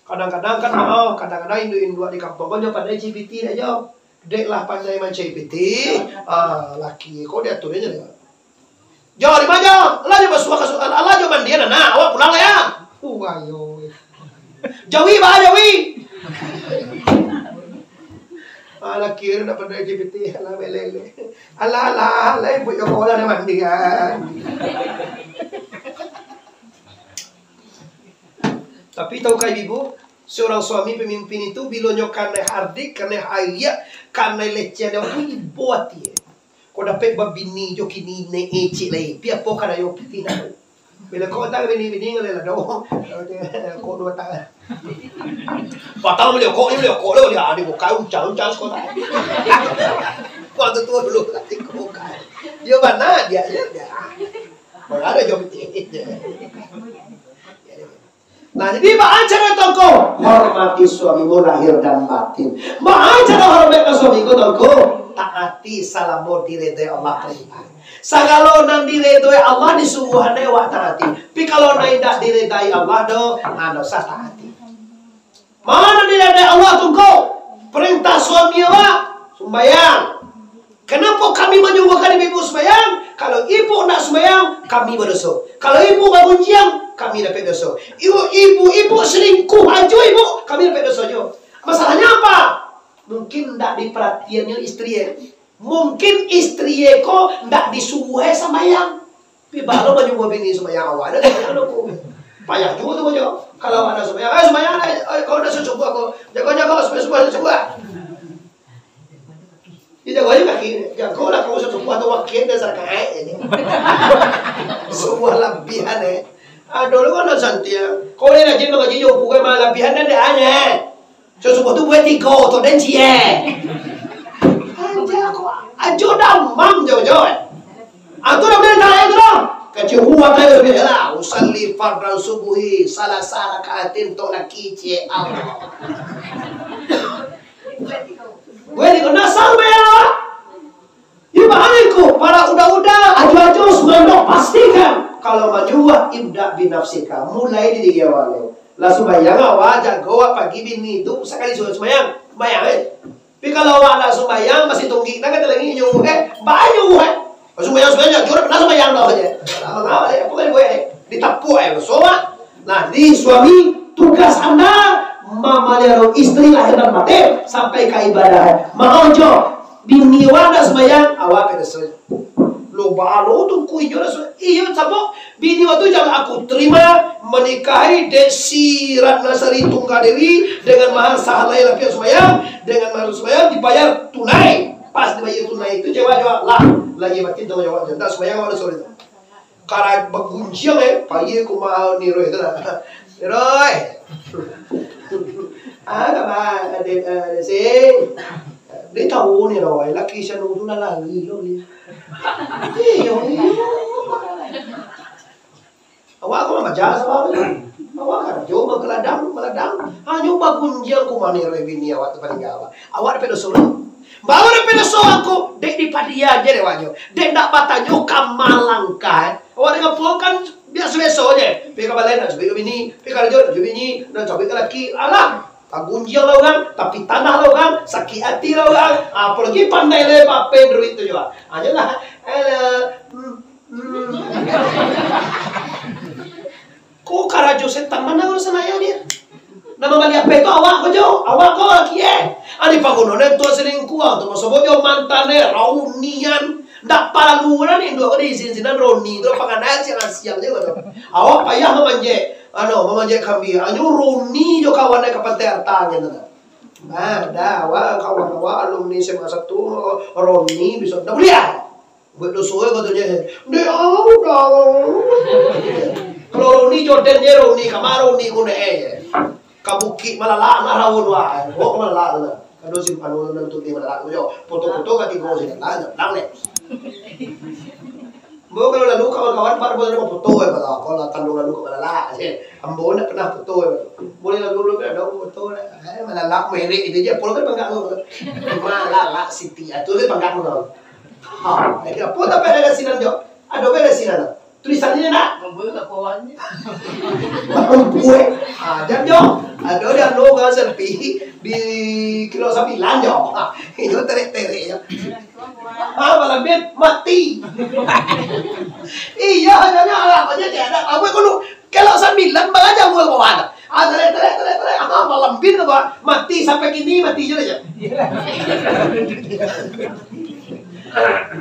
Kadang-kadang kan maaf, kadang-kadang induak-induak di kampuang ko nyo pandai C B T aja. Dek lah pandai mancari pitih, ah, laki ko diatur aja deh. Jo, di ma jo? Alah jo basuah ka su-, alah jo mandian, nah, awak pulang lah ya. Uh, ayo. Jawi, bah, jawi. Ah, laki nak pandai mancari pitih, alah, belele. Alah, alah, alah, ibu yo ko lah dah mandian. Tapi tahukah ibu, seorang suami pemimpin itu, bilo nyo kanai hardik, kanai haiak, kanai leceh, dia tu ibo ati. Ko dapek babini jo kini ne ecek lai, pi apo ka dayo piti nak. Bila ko tang bini-bini ngalai lah doh. Ko duo tang. Patang beli kok ni, beli kok lo dia, dia buka uncang-uncang sekolah. Waktu tu dulu ati ko kan. Dia mana dia, dia, dia. Mana ada jo piti. Nah, jadi baa caro tongko? Hormati suamimu lahir dan batin. Baa caro hormat ka suami ko tongko? Taati salamo diredoi Allah parintah. Sagalo nan diredoi Allah disuruah andai awak taati. Tapi kalau nan indak diredoi Allah doh, ha, ndak usah taati. Mano diredoi Allah tongko? Parintah suami awak, sumbayang. Kenapa kami manyuruhkan ibu-ibu sumbayang? Kalau ibu ndak sumbayang, kami badoso. Kalau ibu bagunjiang, kami dapek doso. Ibu, ibu, ibu selingkuh ajo ibu, kami dapek doso jo. Masalahnya apa? Mungkin ndak diperhatiannyo istri, eh. Mungkin istri, eh, ko ndak disuruh, eh, sumbayang. Pi balo manyuruh bini sumbayang awak, dah sumbayang lo ko. Payah juo tu, jo. Kalau awak ndak sumbayang, eh, sumbayang, eh, eh, kau ndak subuh ko. Jago, jago, subuh, subuh, subuh. Dia jago aja kaki, jago lah kau usah subuah tu wakil dan sarakaik ini. Subuah labihan, eh. Aduh, lu kan santai. Kau ni rajin mangaji yo, bukan malah labihan dan dia aneh. So subuah tu buat tiga, tu dan cie. Aja aku, aja damam jauh-jauh. Aku dah boleh tahu tu lah. Kecil buat aja lebih lah. Usalli fardan subuhi, salah salah katin tu laki cie. Allah. Gue di kena sampai ya. Di bahan ko, para uda-uda, ajo-ajo, sumando, pastikan kalau manyuruah, ibda binafsika, mulai di diri awak dulu. Lah sumbayang awak, jago awak pagi bini tu, sakali suruh sumbayang, sumbayang, eh. Tapi kalau awak ndak sumbayang, masih tunggik, nak kata lagi nyuruah, eh, banyu, eh. Sumbayang, sumbayang, jago, pernah sumbayang dah saja. Lama-lama, eh, apa kali buat, eh? Ditapuak, eh, soak. Nah, di suami, tugas anda mamaliaro istri lahir dan batin sampai ka ibadah. Maojo, bini awak ndak sumbayang, awak ka doso. Lo balo tu ku iyo doso. Iyo, sabab bini awak tu jan aku terima manikahi dek si Ratna Sari Tunggal Dewi dengan mahar sahalai lapiak sumbayang, dengan mahar sumbayang dibayar tunai. Pas dibayar tunai tu jawab-jawab lah. Lahir batin tanggung jawab. Ndak sumbayang awak doso itu. Kara bagunjiang, eh, pai ka rumah Ni Roy tu lah. Ni Roy. Ah, kama, adik, eh, sing. Dia tahu Ni Roy, laki Syanu tu lah lari lo ni. Iyo, iyo. Awak ko mamaja sama awak ni. Awak karajo, mangkaladang, maladang. Hanyo bagunjiang ka rumah Ni Roy bini awak tu paningga awak. Awak dapek doso lo. Baru dapek doso awak ko, dek dipadiam je dek awak nyo. Dek ndak batanyo ka ma langkah, eh. Awak dengan pulang kan biaso-biaso je. Pai ka balai nak cubo bini, pai karajo nak cubo bini, nak cubo ka laki. Alah, tagunjiang lah urang, tapi tanah lah urang, sakik ati lah urang. Apolai pandai lah bape duit tu juo. Ajo lah. Alah. Hmm, hmm. Ko karajo setan bana urusan ayah dia. Nan mambali H P tu awak ko jo, awak ko laki eh. Adi paguno nan tuan selingkuh tu, maso bojo mantan eh, raunian. Ndak paralu nan induak ko diizin sinan Roni tu, panganai siang-siang je ko tu. Awak payah mamanjek, anu, mamanjek kambing. Anyo Roni jo kawan eh ka Pantai Arta gitu. Nah, dah, awak kawan awak alumni S M A satu, Roni bisa, ndak buliah. Buek doso eh, katonyo. Dek au, dau. Kalau Roni Jordan je, Roni, kama Roni kunek eh. Ka Bukik Malalak, nah, rawon, wah. Bawa ka Malalak tu, nah. Kado simpan dulu, nan tu di Malalak tu, yo. Foto-foto ka tigo sini, nah, nyebrang deh. Ambo kalau lalu kawan-kawan, pada foto, foto eh, pada. Kalau tandu lalu ka Malalak, eh. Ambo ndak pernah foto eh. Boleh lalu dulu, kan, ada foto eh. Eh, Malalak, merek itu je. Polo kan panggak tu. Malalak City, ah, tu kan panggak tu. Ha, jadi apo tapi ado sinan jo? Ado beda sinan. Tulisan ni nak? Mampu eh. Ha, jam jo. Ado di anu kan selfie di kilo sambilan jo. Ha, itu Iyo, nyo, nyo, lah, pokoknyo tiada. Abu kono, kalau sambilan, baraja abu ka bawah tu. Ah, tarik, tarik, tarik, tarik. Ah, malam bin tu, Pak. Mati sampai kini, mati je aja.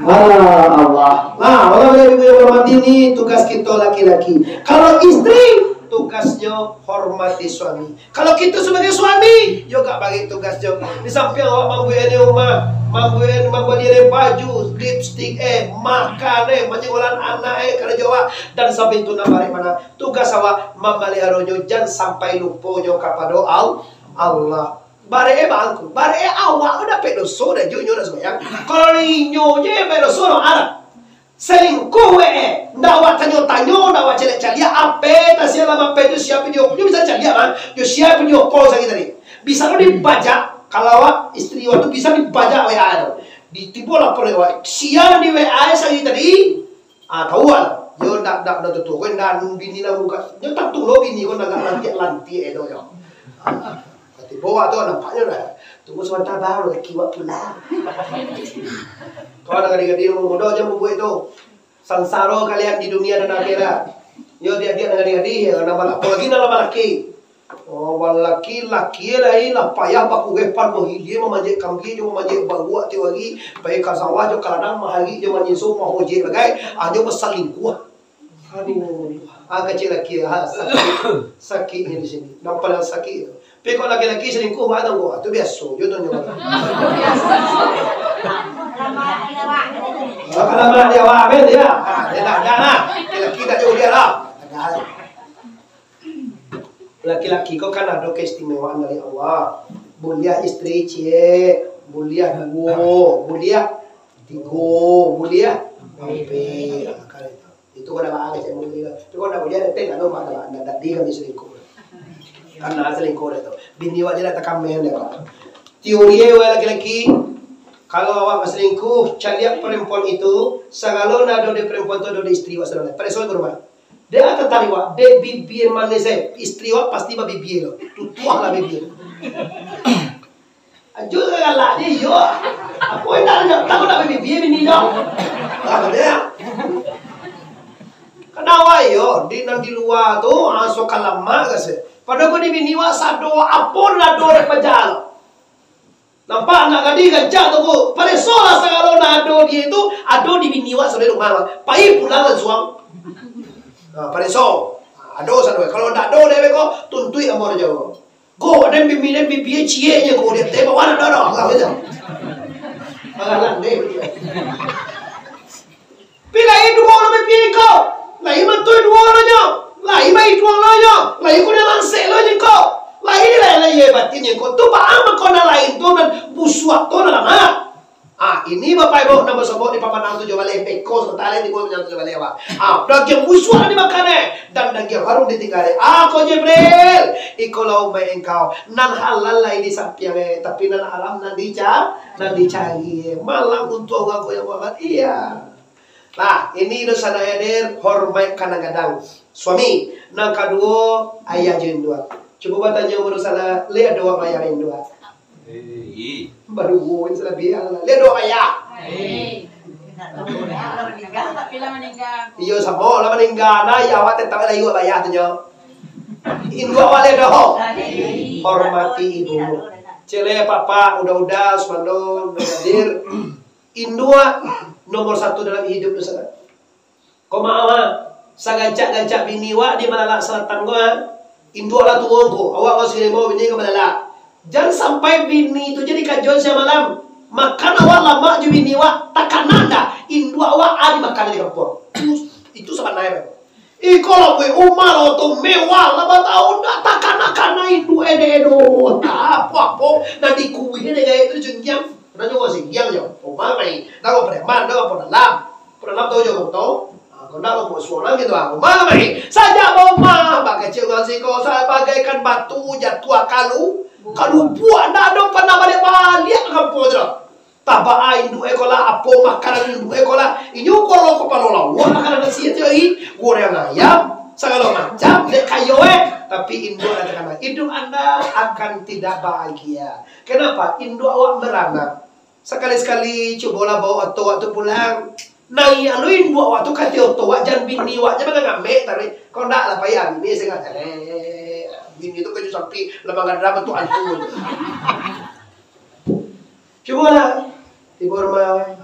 Ah, Allah. Nah, Bapak Ibu yang hormati, ni tugas kita laki-laki. Kalau istri, tugasnyo hormati suami. Kalau kito sabagai suami, yo gak bagi tugas jo. Di sampiang awak mambuek ni rumah, mambuek, mambali ni baju, lipstik, eh, makan, eh, manyekolah anak, eh, karajo awak. Dan sampiang tu nak barek mano? Tugas awak mamaliharonyo, jan sampai lupo nyo kapado Al-, Allah. Barek, eh, bangku. Barek, eh, awak ko dapek doso dah jo nyo nak sumbayang. Kalau inyo je dapek doso, no, arah. Selingkuh we, eh. Ndak awak tanyo-tanyo, ndak awak caliak-caliak, ape tasialan ape tu, sia video. Nyo bisa caliak, mah. Yo, sia video call sagi tadi. Bisa lo dibajak, kalau awak istri awak tu bisa dibajak W A tu. Di, tibo lapor awak. Sia di W A sagi tadi. Ah, tahu lah. Yo, ndak, ndak, ndak tutu. Kau ndak bini lah muka. Nyo tantu lo bini kau ndak lantiak-lantiak eh, tu, yo. Ah. Tibo awak tu nampaknyo dah. Tunggu sabanta, bang, laki awak pulang. Kawan gadih-gadih, mudo-mudo jan babuek tu. Sansaro kalian di dunia dan akhirat. Yo, diak-diak gadih-gadih, yo, nambah, apolai nambah laki. Oh, laki-laki lai lah payah bakureh pan mahilia, mamanjek kambia jo mamanjek baruak tiok ari, pai ka sawah jo ka ladang, mahari jo manyiso, mahojek bagai, anyo basalingkuah. Aduh, ah, kecil laki, ah, sakik. Sakiknyo di sini. Nan paling sakik tu. Tapi kok laki-laki selingkuh, wah, tangguh. Ah, tu biaso jo tu nyo. Ah, kalau mak dia awak, amin, dia. Ah, dia tak ada lah. Laki-laki tak jauh dia lah. Laki-laki ko kan ado keistimewaan dari Allah. Buliah istri ciek, buliah duo, buliah tigo, buliah ampek. Ah, kan itu. Itu kau dah baa kecek mungkin. Tapi kau dah buliah, dah tengok tu, mak, dah, dah, dah, di kami selingkuh. Kan nah selingkuh dah tu. Bini awak je dah takameh dah, Pak. Teori awak laki-laki, kalau awak baselingkuh, caliak perempuan itu, sagalo nan ado di perempuan tu ado di istri awak sadonyo. Pareso ke rumah. Dia akan tatarik awak, dek bibia manis eh, istri awak pasti babibia lo. Tutuah lah bibia. Ajo galak je, iyo. Apo indak, indak tahu nak babibia bini tu. Ah, dia. Kana awak iyo, di, nan di lua tu, ah, so ka lamak ka se. Padahal ko di bini awak sado, apo nan ado dek paja lo. Nampak anak gadih gancang tu, ko. Pareso lah sagalo nan ado di itu, ado di bini awak sampai rumah. Pai pulang lansuang. Ha, pareso. Ado sado. Kalau ndak ado dek ko, tuntuik ambo rajo. Ko, den bibia, den bibia cieknyo ko, dia teh bawa nak ado. Lah, gitu. Bagalan deh. Pi lai duo lo mimpi ko, lai mantui duo lo nyo, lai baiduang lo nyo, lai kuda lansek lo nyo ko, lai lai lai batin nyo ko. Tu baa mako nan lain tu nan busuak tu nan lamak. Ah, ini Bapak Ibu nan basobok di pamanang tu jo baleh, beko sabanta lai tibo pamanang tu jo baleh, Pak. Ah, dagiang busuak nan dimakan eh, dan dagiang harum ditinggal eh. Ah, ko Jibril, iko lah umaik engkau, nan halal lai di sampiang eh, tapi nan haram nan dica-, nan dicari eh. Malam untuak urang ko yang buat, iya. Nah, ini dunsanak hadir, hormaik ka nan gadang. Suami, nan kaduo, ayah jo induak. Cubo batanyo ka dunsanak, lai ado awak bayah induak? Eh. Baduo, salabiah lah. Lai ado awak bayah? Eh. Iyo, samo lah maningga. Nah, ayah awak tetap lah awak bayah tu nyo. Induak awak lai ado? Hormati ibu. Cele, papa, uda-uda, sumando, hadir. Induak nomor satu dalam iduik tu, sanak. Ko maaf, ah. Sagancak-gancak bini wak di Malalak Selatan ko, ah. Induak lah tuo ko, awak ko sirimo bini ko Malalak. Jan sampai bini tu jadi kajoan siang malam. Makan awak lamak jo bini wak, takana ndak? Induak wak a dimakan di kampuang. Itu, itu sabananyo. Iko lah, weh, umah lah tu mewah lah, batahun dak takana-kana induak edo-edo. Tak apo-apo, nan dikuih dek gaek tu jenggiang. Nan nyo singgiang jo. Umah mai, dak apo preman, dak apo dalam. Apo dalam tau jo, tau? Ah, kau ndak apo suang gitu ah. Umah mai, sajak baumah, bakecek urang siko, sa-, bagaikan batu jatuah kalu, kalu buak, ndak ado panah baliak-baliak ka kampuang tu doh. Tabaa induak e ko lah, apo makanan induak e ko lah. Inyo ko lo kapalo lauak, makanan nasi tu, ih, goreng ayam, sagalo macam, dek kayo e. Tapi induak anda takana, hidup anda akan tidak bahagia. Kenapa? Induak awak maranak. Sakali-sakali cubolah bawa oto awak tu pulang. Naiak lo induak awak tu ka tiok tu, awak jan bini awak jan mangamek tadi. Kau ndak lah payah bini sangah. Eh, bini tu kaju sampai lamang gadang bantuak antu. Cubolah. Tibo rumah awak.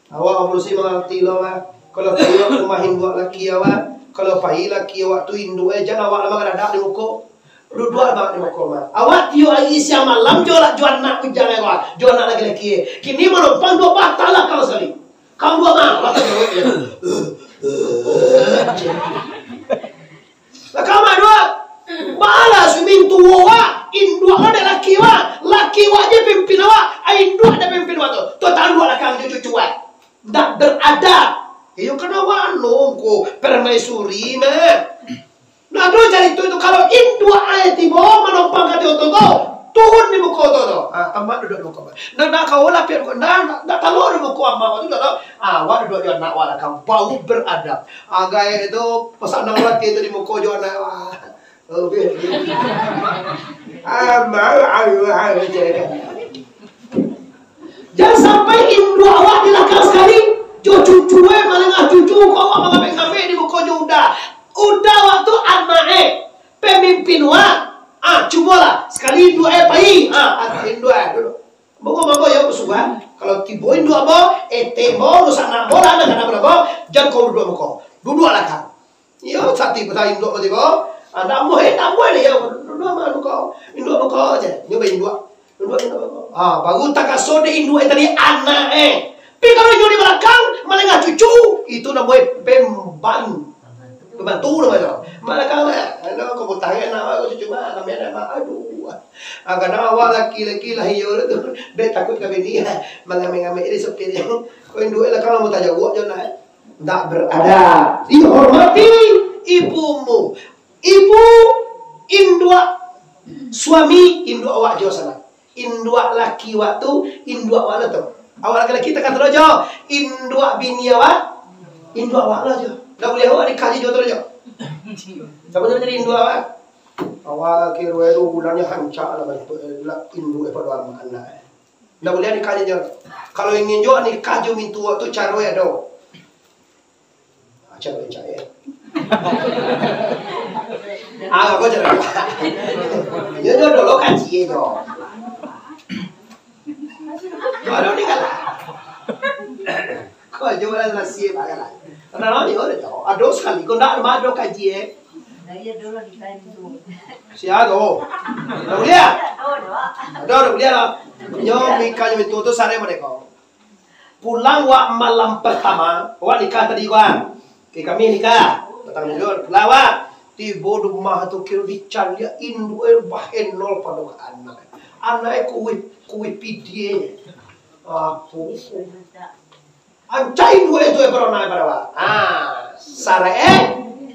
Awak barusi mangarati lo, Mak. Kalau tiok rumah induak laki awak, kalau pai laki awak tu induak, eh, jan awak lah mangadadak di muko. Duduak abang di muko, Mak. Awak tiok ari siang malam jo lah jo anak bujang, eh, Mak. Jo anak laki-laki, eh. Kini manumpang duo patah lah kau sakali. Kau duo malam tu, eh. Lah kau, Mak, duo. Balah sumin tuo, Mak. Induak lah dek laki, Mak. Laki awak je pimpin awak. Ai induak je pimpin awak tu. Tu tanduak lah kau jo cucu, eh. Ndak beradab. Iyo, kan awak anu ko, permaisuri, Mak. Nah, tu carito tu, kalau induak ai tibo manumpang ka tiok tu, turun di muko tu, tu. Ah, amak duduak di muko, amak. Nah, nah, kau lah piak muko. Nah, nah, nah, taruih di muko amak tu, tu. Ah, awak duduak jo anak awak lah, kan baru beradab. Agak itu, pasanang laki tu di muko jo anak awak. Oh, biar, biar. Amak, ayo, ayo, cari. Jan sampai induak awak di lakang sakali, jo cucu, eh, malengah cucu, kau awak mangambek-ngambek di muko jo uda. Uda awak tu anak, eh, pamimpin awak. Ah, cubolah, sakali induak, eh, pai. Ah, induak, eh, duduak. Mangko, mangko, yo, basuo. Kalau tibo induak ambo, etek ambo, rusanak ambo, lah, anak-anak ambo, jan kau duduak muko. Duduaklah kau. Iyo, sati pun induak tibo. Anak ambo, eh, anak ambo ni, yo, duduak mah muko. Induak muko je. Nyo bainduak. Induak, induak muko. Ah, baru takaso dek induak tadi anak, eh. Tapi kalau inyo di balakang, malengah cucu, itu namonyo pemban-, pembantu namonyo. Balakang lah. Anu, kau butang anak, kau cucu mah, namonyo anak mah. Aduh. Ah, kadang awak laki-laki lah iyo tu. Dek takuik ka bini, malah mangambil dek sopir. Kau induak lah, kalau mau tajawab je nak. Ndak beradab. Dihormati ibumu. Ibu, induak, suami, induak awak jo sanak. Induak laki awak tu, induak awak lah tu. Awak laki-laki takah tu jo. Induak bini awak, induak awak lah jo. Ndak buliah awak dikaji jo tu jo. Siapa tu jadi induak awak? Awak laki ruai tu bulannya hancak lah, lah induak daripada anak-anak. Ndak buliah nikah jo. Kalau ingin jo nikah jo mintuo tu caro ado. Ah, caro cak, eh. Ah, apa caro? Yo, yo, dulu kaji, yo. Yo, ado nikah lah. Kau aja lah nasi, Pak, kan? Karena ni ado, ado sakali, kau ndak ado kaji, eh. Sia tu? Dah buliah? Ado, dah buliah lah. Nyo, nikah nyo itu tu sarai merdeka. Pulang wak malam pertama, wak nikah tadi wak. Oke, kami nikah. Datang dulu, pulang wak. Tibo di rumah tu kiro dicaliak induak, eh, bahenol pado ka anak. Anak, eh, kuih, kuih pidie. Apo? Ancai induak itu, eh, pado nak, eh, pado awak. Ah, sarai, eh,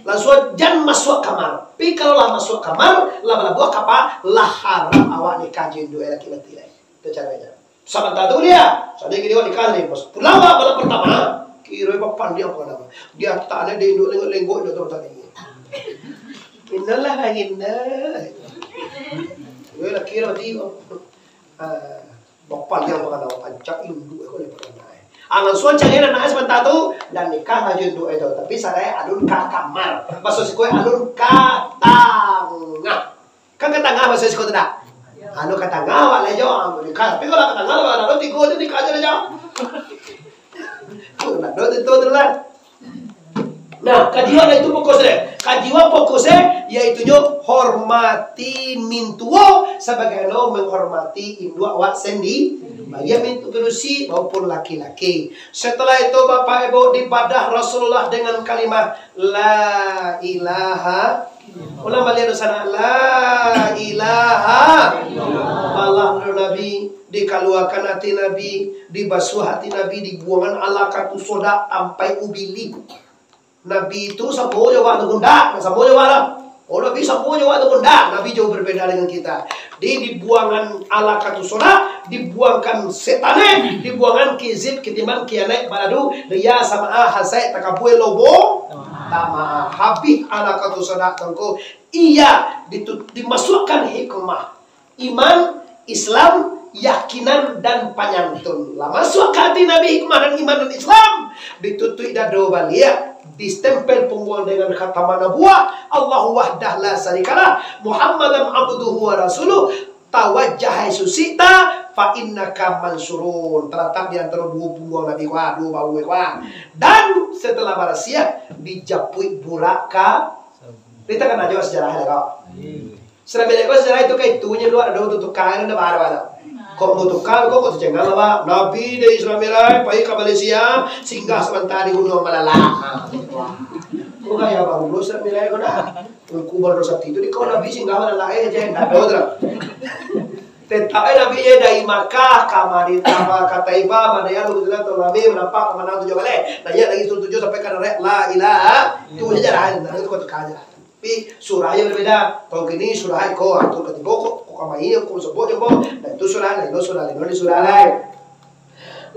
langsuang jan masuak kamar. Tapi kalau lah masuak kamar, lah balabuah kapa, lah haram awak nikah jo induak, eh, laki mati, eh. Itu caronyo. Samantaro tu buliah. Sadai kini awak nikah ni, pas pulang awak malam pertama, kiro bapandiang pado anak. Di atas ni, di induak lenggok-lenggok, induak tu tadi. Inolah, ino. Yo, lah kiro di, ah, Bapak yang mangana ancak induak ko ni pernah. Ah, langsuang cari anak samantaro tu, dan nikah lah jo induak itu. Tapi sarai alun ka kamar. Maksud siko alun ka tangah. Kan ka tangah maksud siko tu dak? Anu ka tangah awak lah jo, ah, nikah. Tapi kalau ka tangah lah, anu tigo tu nikah aja lah jo. Tu nak do tu tu lah. Nah, kaduo itu fokus deh. Kaduo fokus deh, yaitunyo hormati mintuo sabagaimano menghormati induak awak sandi-, baik mintuo padusi maupun laki-laki. Setelah itu, Bapak Ibu, dibadah Rasulullah dengan kalimah La ilaha. Ulang baliak dosa nak. La ilaha. Balah Nabi, dikaluakan ati Nabi, dibasuah ati Nabi, dibuangan alaqatus soda ampai ubili. Nabi tu samo jo awak tu ko ndak, samo jo awak lah. Oh, Nabi samo jo awak tu ko ndak, Nabi jauh berbeda dengan kita. Di, dibuangan alaqatus soda, dibuangkan setan, eh, dibuangan kizib, kitiman, kianaik, baladu, riya, sum'ah, hasad, takabur, lobo, tamak. Habih alaqatus soda tu ko. Iya, ditu-, dimasuakkan hikmah. Iman, Islam, yakinan, dan panyantun. Lah masuak ka ati Nabi hikmah dan iman dan Islam, Ditutuik dado baliak, distempel pungguang dengan khataman nubuwah, Allahu wahdah la syarikalah, Muhammadan abduhu wa rasuluh, tawajjah haitsu syi'ta, fa innaka mansurun. Talatak di antaro duo pungguang Nabi ko, duo bahu ko. Dan setelah barasiah, dijapuik burak ka, kita kan aja sejarah ko. Isra Mi'raj ko sejarah itu ka itu nyo dulu, ado tu tukang, ado baro tu. Kok mau tukang, kok, kok tu jangan lah, Pak. Nabi dari Isra Mi'raj, pai ka Malaysia, singgah sementara di Gunung Malala. Ha. Kok kaya baru Isra Mi'raj ko dah. Kuburan Sati tu di kau Nabi singgah Malala, eh, je, ndak ado tu lah. Tetap eh Nabi eh dari Makkah ka Madinah, ka Taibah, Madinah, begitu lah, tu Nabi menampak pemandangan tujuh baleh. Nah, iya lagi suruh tujuh sampai ka Darek, la ilaha, tu sejarah, nah, itu kau tukang aja. Tapi surah yang berbeda. Kalau kini surah iko, ha, tu katigo ko, ko kamari, ko sebut je ko. Nah, itu surah lain, surah lain, surah lain.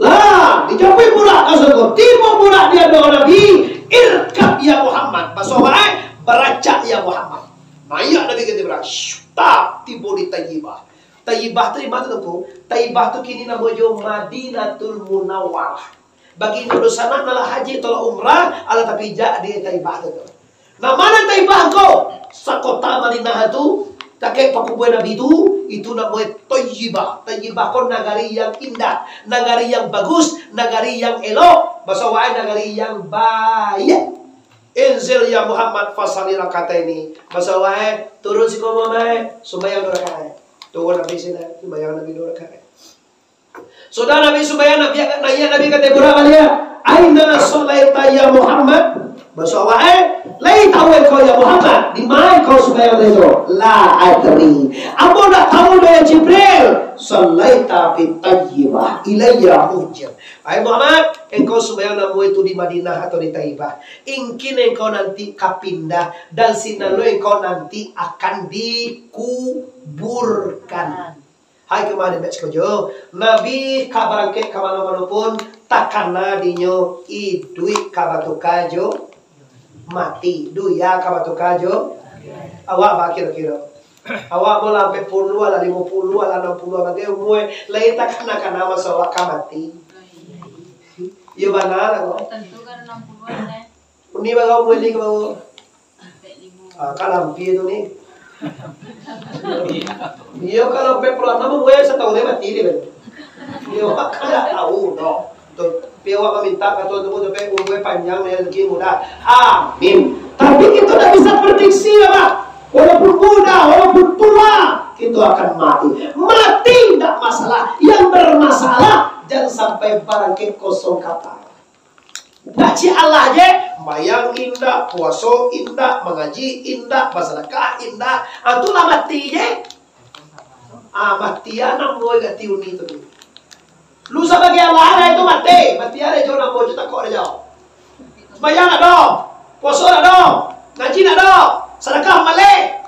Lah, dijapuik burak ka surga. Tibo burak di adok Nabi, "Irkab ya Muhammad." Baso awak, eh, "Baracak ya Muhammad." Naiak Nabi ka ateh burak. Syup, tap, tibo di Tayyibah. Tayyibah tu di ma tu, Tuangku? Tayyibah tu kini namo jo Madinatul Munawwarah. Bagi inyo dunsanak nan lah haji atau lah umrah, alah tapijak di Taibah tu. Nah, ma nan Taibah ko? Sakota Madinah tu, dakek pakuburan Nabi tu, itu namonyo Taibah. Taibah ko nagari yang indah, nagari yang bagus, nagari yang elok. Baso awak, nagari yang baiak. "Inzil ya Muhammad fasalli rakataini." Baso awak, turun siko Muhammad, sumbayang duo rakaat. Turun Nabi sinan, sumbayang Nabi duo rakaat. Sudah Nabi sumbayang, Nabi naiak Nabi ka ateh burak baliak. "Aina shallaita ya Muhammad?" Baso awak, eh, "Lai tahu engkau ya Muhammad, di ma engkau sumbayang tadi tu?" "La adri." "Ambo ndak tahu doh ya Jibril." "Shallaita fi Tayyibah, ilayya muhajir." "Hai Muhammad, engkau sumbayang namo itu di Madinah atau di Taibah? Ingkin engkau nanti ka pindah, dan sinan lo engkau nanti akan dikuburkan." Hai kama den bek siko jo, Nabi ka barangkek ka mano-mano pun, takana dinyo iduik ka batuka jo mati, dunia ka batuka jo. Awak ba kiro-kiro? Awak mau lah ampek puluah, lah limo puluah, lah anam puluah, bagai umua, lai takana-kana maso awak ka mati. Iyo bana lah ko. Tantu kan anam puluah lah. Uni bara umua ni ko? Ah, kan ampia tu ni. Iyo, kalau ampek puluah anam, umua satahun dia mati dia kan. Iyo, kan ndak tahu doh. Tu, pi awak maminta ka Tuhan tu, sampai umua panjang, rezeki mudah. Amin. Tapi kita ndak bisa prediksi lah, Pak. Walaupun muda, walaupun tua, kita akan mati. Mati ndak masalah. Yang bermasalah, jangan sampai barangkek kosong kata. Ndak cik Allah je, sumbayang indak, puaso indak, mangaji indak, basadakah indak. Ah, tu lah mati je. Ah, mati anak buah gati uni tu. Lu sabagai Allah lah itu mati, mati ada jo namo jo takok ada jo. Sumbayang ndak do, puaso ndak do, ngaji ndak do, sadakah maleh.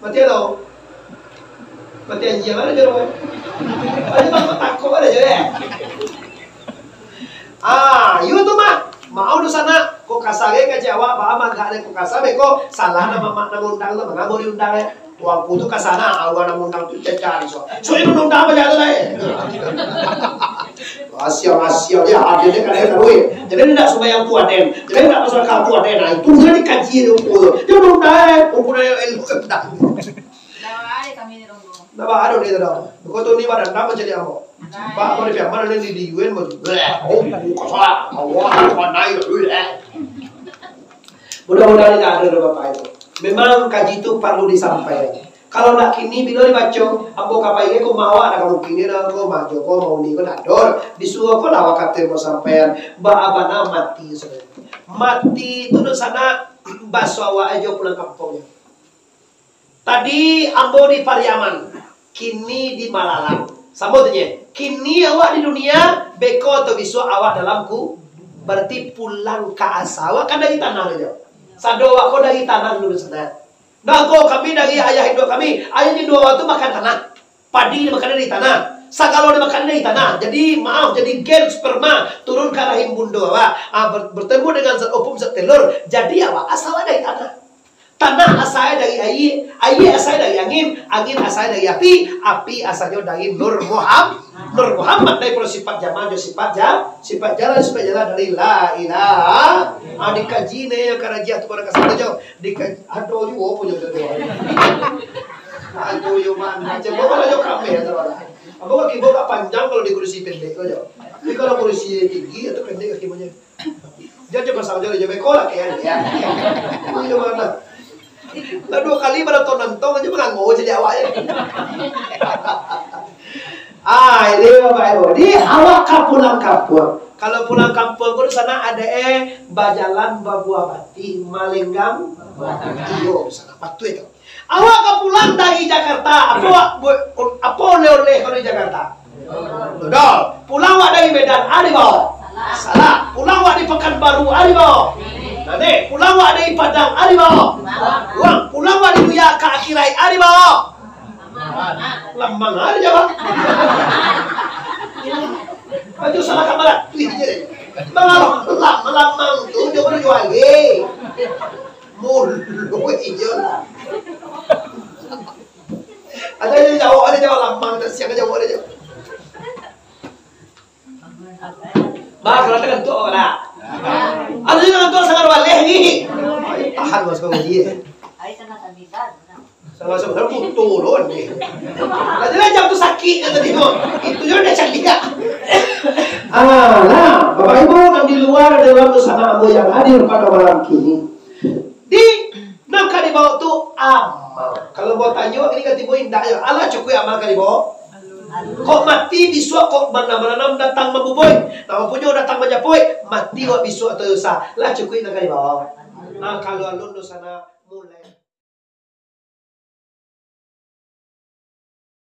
Mati ado. Mati anjiang ado je. Ado takut-takut ado je, eh. Ah, iyo tu mah. Mau tu sanak, ko kasar eh, ka Jawa, ba mah gak ado ko kasar, beko salah nama mak nama undang tu, mangabo diundang eh. Tuangku tu kasar nah, awak nama undang tu cacar so. So itu undang apa jalan tu eh. Asia-asia je hadir dia kadang tahu eh. Jadi dia nak sumbayang tu aden. Jadi nak masuk akal tu aden. Nah, itu dia dikaji dia tu. Dia undang eh, ukuran ilmu kan tak. Dah baik kami ni dong. Dah baru ni dah. Kau tu ni badan nama jadi apa? Pak, kau ni pian mana ni di U N mau? Bleh, oh, buka salah. Awak, kau naik dulu eh. Mudah-mudahan tidak ada doh Bapak Ibu. Memang kaji tu parlu disampaikan. Kalau ndak kini, bilo dibaco, ambo ka pai ko mawa dah kamu kini dah ko majo ko mau ni ko dador. Disuruh ko lah wakatu mau sampaian. Ba abana mati saudara. Mati tu doh sanak, baso awak ajo pulang kampuang. Tadi ambo di Pariaman, kini di Malalang. Samo tu nye, kini awak di dunia, beko atau bisuak awak dalam ku, berarti pulang ka asa. Awak kan dari tanah tu jo. Sado awak ko dari tanah dulu sanak. Nah, ko kami dari ayah induak kami, ayah induak awak tu makan tanah. Padi dimakan dari tanah. Sagalo dimakan dari tanah. Jadi, maaf, jadi gen sperma turun ka rahim bundo awak. Ah, ber-, bertemu dengan zat opum, zat telur. Jadi, awak asa awak dari tanah. Tanah asalnyo dari aia, aia asalnyo dari angin, angin asalnyo dari api, api asalnyo dari Nur Muham-, Nur Muhammad, dari pado sifat jamal jo sifat ja-, sifat jalal, sifat jalal dari la ilaha. Ah, dikaji ne yo karaji tu pada kasar jo. Dikaji, ado juo punyo tu. Ado yo man, macam mana jo kami ya tu lah. Apa kaki bawa panjang kalau di kursi pendek tu jo. Tapi kalau kursi tinggi atau pendek kaki punya. Jan jo pasang jo, jo beko lah, kan, ya. Iyo, mana? Lah, duo kali baru nonton, nonton aja mangango jadi awak, ya. Ah, ini Bapak Ibu. Jadi, awak ka pulang kampuang. Kalau pulang kampuang ko di sana ada, eh, bajalan babuah batih, malenggang batang. Iyo, di sana. Patuik tu. Awak ka pulang dari Jakarta, apo awak bu-, apo oleh-oleh kalau di Jakarta? Dodol. Pulang awak dari Medan, ado bao? Salak. Pulang awak dari Pekanbaru, ado bao? Nah, ni, pulang awak dari Padang, ado bao? Uang. Pulang awak dari dunia ka akhirat, ado bao? Lamang, ado jawab. Baju salah kamaran. Wih, je. Bang, lam-, lamang tu, dia baru jual, eh. Mulu, iyo lah. Ada yang jawab, ada jawab lamang, ada siang jawab, ada jawab. Bah, kalau tekan tu orang. Ada yang tekan tu sangat baleh ni. Tahan, Mas, kau dia. Sama-sama, sama putus loh ni. Lah, jelas jam tu sakit kan tadi tu. Itu je dah caliak. Ah, nah, Bapak Ibu, nan di lua, dalam tu sana ambo yang hadir pada malam kini. Di, nan ka dibaok tu amal. Kalau ambo tanyo, ini ka tibo indak yo. Alah cukuik amal ka dibaok? Kok mati bisuak, kok mananam-mananam datang mambubuih. Nah, punyo datang manjapuik, mati awak bisuak atau lusa. Lah cukuik nan ka dibaok. Nah, kalau alun tu sana.